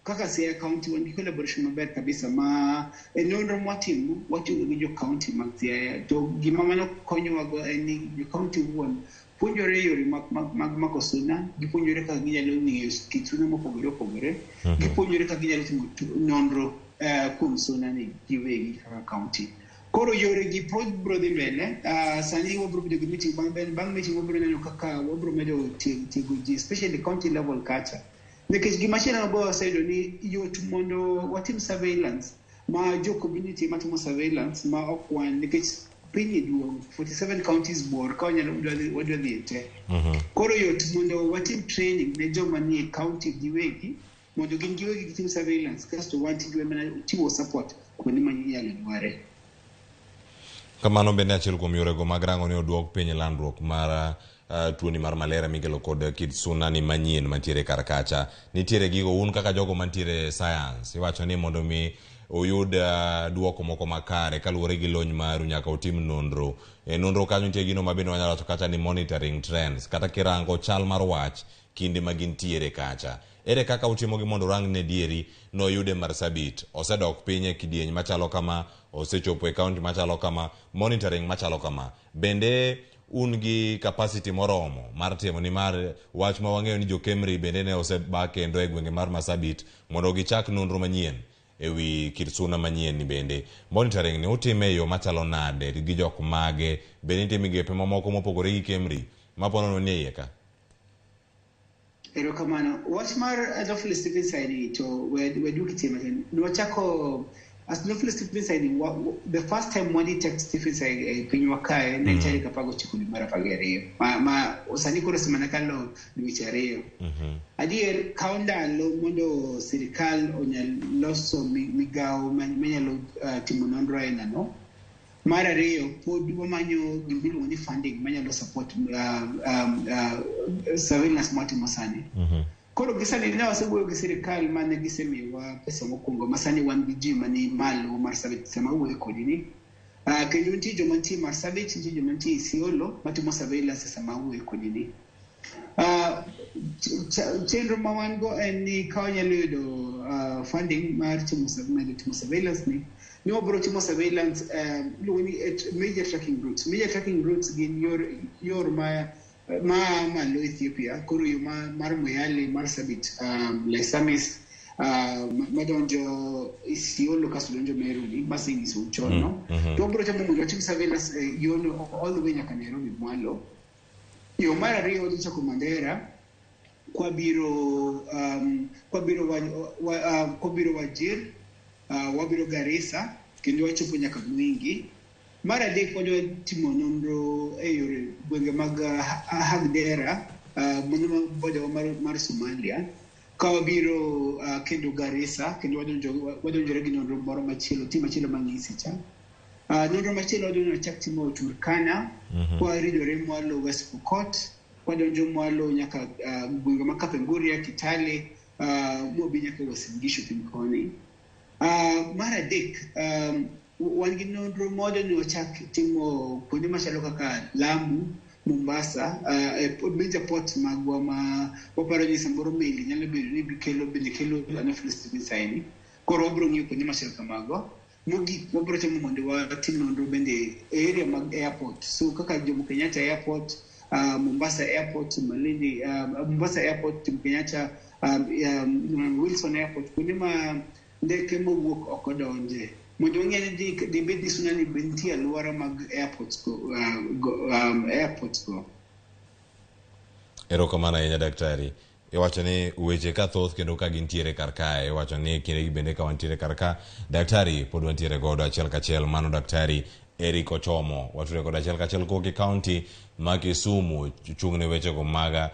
Kaka Siaya County wan gi collaboration maber kabisa ma e nonro mwatimo watiyo gi jo county mag Siaya to gima mano konyowago en ni jo county wuon puonjore yore mag, mag, mag mako suna, gipuonjore kaka ginyalo ng'eyo kit suna mopogore opogore, gipuonjore kaka ginyalo timo nonro kuom suna ni giwegi kaka county. Koro yore gi pod biro dhi mbele. Sani wabiro bedo gi meeting bang' bang' meeting wabiro neno kaka wabiro medo tiego ji especially county level kacha. Nikech gimachielo ma be waseyudo ni yot mondo watim surveillance ma jo community matimo surveillance ma ok wan nikech piny duong' 47 counties bor ka wanyalo wadwa dhi e te. Koro yot mondo watim training ne joma nie county giwegi mondo gin giwegi gitim surveillance kasto wan tijwa mana chiwo support kuonde ma inyalo dware.
Kamano bende achiel kuom yorego mag rango ni oduok piny landruok mar tuoni mar malaria mikelo kod kit suna ni manyien mantiere kar kacha. Nitiere gigo un kaka jogo mantiere e science iwacho ni mondo mi uyud duoko moko makare kaluwore gi lony maru nyaka utim nonro. E nonro kanyo nitie gino ma bende wanyalo wacho kacha ni monitoring trends kata kirango chal mar wach kinde ma gintiere kacha. Ere kaka utimo gi mondo urang ne dieri noyude Marsabit osedok piny e kidieny machalo kama osechopo e county machalo kama monitoring machalo kama bende un gi capacity moromo mar timo nimar wach ma wang'eyo ni jo Kemri bende ne oseba kendo e gwenge mar Marsabit mondo gichak nonro manyien ewi kit suna manyien ni bende monitoring ni utime e yo machalo nade gi jok mage bende nitie migepe mamoko mopogore gi Kemri maponono ni e iye ka
Erokamano. Wach mar Anopheles stephensi ni to we duoki chien matin. Nwachako as Anopheles stephensi ni the first time wa detect stephensi e pinywa kae ne en tarik 19 dwe mar 12 ma sani koro osemana kalo dweche 2. Adier kawo ndalo mondo sirikal onyal loso migawo manyalo timo nonro aina no. Mar ariyo, pod wamanyo gimiluongo ni funding manyalo support surveillance mwatimo sani. Koro gi sani ne wasewuoyo gi sirikal mane gisemiyowa pesa mokwongo ma sani wan gi ji mani malo Marsabit sama awuoyo kodi ni. Kendo nitie joma nitie Marsabit, nitie joma nitie Isiolo matimo surveillance sama awuoyo kodi ni. Chenro ma wan go en ni ka wanyalo yudo funding mar timo medo timo surveillance ni, ni wabiro timo surveillance iluongo ni major tracking routes. Major tracking routes gin yor ma malo Ethiopia, koro yo mar Moyale, Marsabit, Laisamis, madonjo Isiolo kasto donjo Meru ni masenyisou chon no. To wabiro temo mondo watim surveillance yono all the way nyaka Nairobi mwalo. Yo mar ariyo wadhi chako Mandera, kwabiro Wajir, wabiro Garissa, kendo wachopo nyaka Mwingi. Mar adek wadwa timo nonro e yore gwenge mag Hagdera, mano border mar Somalia. Ka wabiro kendo Garissa, kendo wadonjore gi nonro moro machielo, team machielo mang'isi cha. Nonro machielo wadwa ni wachak timo Turkana, kwaridore mwalo West Pokot, kwadonjo mwalo nyaka gwenge mag Kapenguria, Kitale, mwabi nyaka Uasin Gishu piny koni. Mar adek, wan gi nonro mwadwa ni wachak timo kuonde machalo kaka Lamu, Mombasa, major ports magwa ma waparo ni samoro meli nyalo bedo ni kelo bende kelo Anopheles stephensi ni. Koro wabiro ng'iyo kuonde machalo kamago. Mogik wabiro temo mondo watim nonro bende e area mag airport. So kaka Jomo Kenyatta Airport, Mombasa Airport, Malindi, Mombasa Airport, Jomo Kenyatta, Wilson Airport, kuonde ma ndeke mowuok oko donje. Mondo wang'e ni dibed ni suna ni be nitie alwora mag airports go.
Erokamano ahinya daktari. Iwacho ni weche ka thoth kendo ka gintiere kar kae. Iwacho ni kindegi bende ka wantiere kar ka. Daktari pod wantiere godo achiel kachiel. Mano daktari Eric Ochomo. Watudore godo achiel kachiel kowuok e kaunti ma Kisumu. Chung' ne wechego mag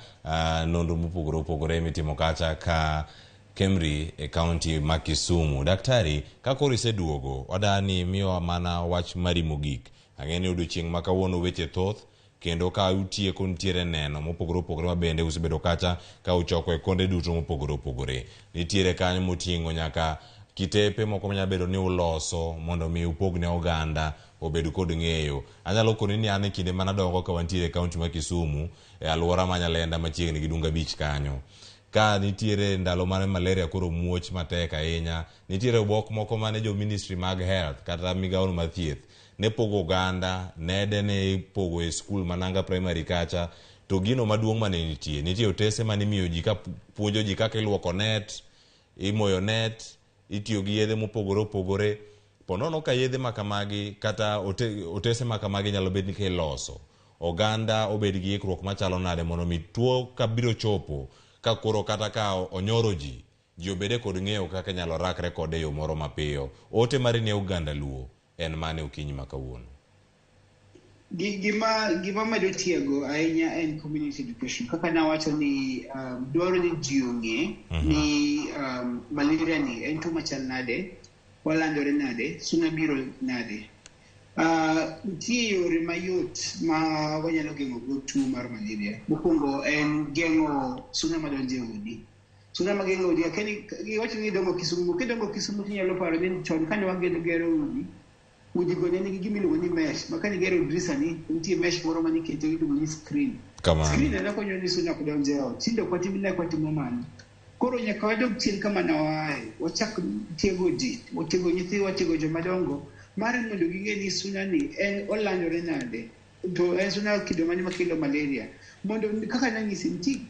nonro mopogore opogore mitimo kacha ka Kemri e kaunti ma Kisumu. Daktari, ka koro iseduogo, wadani miyowa mana wach mari mogik. Ang'e ni odiochieng' ma kawuono weche thoth kendo ka utieko nitiere neno mopogore opogore ma bende usebedo kacha ka uchoko e konde duto mopogore opogore. Nitiere kanyo moting'o nyaka kitepe moko manyalo bedo ni uloso mondo mi upog ne oganda obed kod ng'eyo. Anyalo koni ni an e kinde manadongo ka wantiere e kaunti ma Kisumu e alwora ma Nyalenda machiegni gi Dunga Beach kanyo. Ka nitiere ndalo mane malaria koro muoch matek ahinya, nitiere obok moko mane jo ministry mag health kata migawono mar thieth ne pogo oganda, nede ne ipogo e skul ma Nanga Primary kacha. To gino maduong' mane nitie, nitie otese mane imiyo ji ka puonjo ji kaka iluoko net, imoyo net, itiyo gi yedhe mopogore opogore. Po nono ka yedhe ma kamagi kata ote, otese ma kamagi nyalo bet ni kiloso, oganda obed gi ikruok machalo nade mondo mi tuo ka biro chopo ka koro kata ka onyoro ji, ji obede kod ng'eyo kaka inyalo rakre kode e yo moro mapiyo. Ote mari ne oganda Luo en mane okinyi ma kawuono?
Gima gima medo tiego ahinya en community education. Kaka nawacho ni dwaro ni ji ong'e ni malaria ni en tuo machal nade, walandore nade, suna biro nade. Nitie yore mayot ma wanyalo geng'o go tuo mar malaria. Mokwongo en geng'o suna madonjo e udi. Suna mageng'o udi, akia ni iwacho ni idongo Kisumu, kidongo Kisumu tinyalo paro ni chon kane wagedo gero udi, udigo ne nigi gima iluongo ni mesh, ma kanigero dirisa ni, nitie mesh moro maniketo iluongo ni screen.
Kamano.
Screen ena konyo ni suna ok donj e ot. Tinde ok watim ne ok watimo mano. Koro nyaka wadog chien kama ne waaye, wachak tiego ji, watiego nyithiwa, watiego joma dongo, mar mondo ging'e ni suna ni en olandore nade, to en suna kido mane makelo malaria. Mondo kaka nanyisi, nitie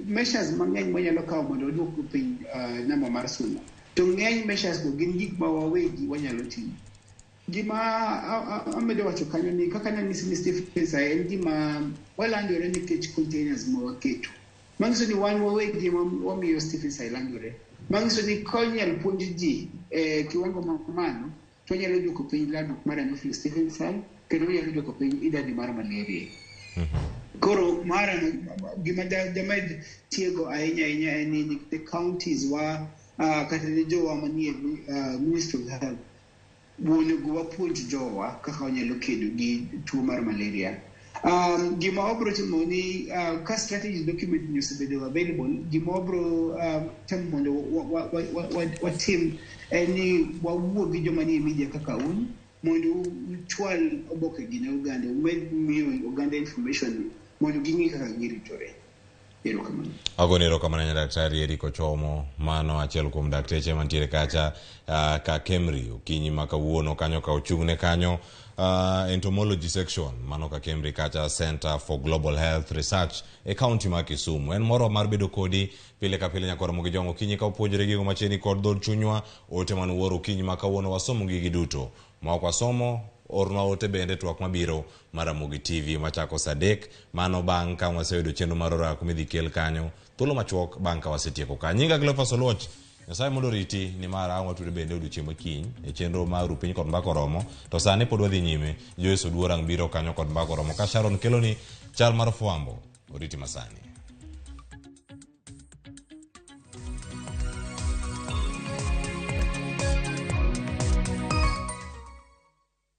measures mang'eny mwanyalo kawo mondo waduok piny namba mar suna. To ng'eny measures go gin gik ma wawegi wanyalo timo. Gima amedo wacho kanyo ni kaka nanyisi ni Stephensi en gima walandore nikech containers ma waketo. Manyiso ni wan wawegi ema wamiyo Stephensi landore. Manyiso ni konyal puonj ji e kiwango mamalo, to wanyalo duoko piny landruok mar Anopheles stephensi kendo wanyalo duoko piny idadi mar malaria. Koro mara gima damed tiego ahinya ahinya en ni the counties wa kata ne jowa manie Ministry of Health onego wapuonj jowa kaka wanyalo kedo gi tuo mar malaria. Gima wabro timo ni ka strategy document ni osebedo available, gima wabro temo mondo watim en ni wawuo gi joma nie media kaka un mondo uchwal oboke gi ne oganda, umed miyo oganda information mondo ging'e kaka giritore. Erokamano.
Agoni erokamano ne Daktari Eric Ochomo, mano achiel kuom dakteche mantiere kacha ka Kemri okinyi ma kawuono kanyo ka ochung'ne kanyo entomology section mano ka Kemri kacha Center for Global Health Research e county ma Kisumu. En moro mar bedo kodi pile ka pile nyaka romo gi jong'o okinyi ka wapuonjore gigo machiegni kod dhood chunywa. Ote man wuoro okinyi ma kawuono wasomo gigi duto. Ma ok wasomo, ornwa ote bende twak mabiro mar Ramogi TV machako saa 3 mano bang' ka waseyudo chenro mar orako midhi kel kanyo thuolo machuok bang' ka wasetieko ka. Nyinga Cleophas Oluoch, Nyasaye mondo oriti nimar ang' watudre bende odiochieng' makiny e chenro mar Ru Piny kod Mbaka Oromo. To sani pod wadhi nyime, Joyce Oduor ang' biro kanyo kod Mbaka Oromo ka Sharon keloni chal mar fwambo. Oriti masani.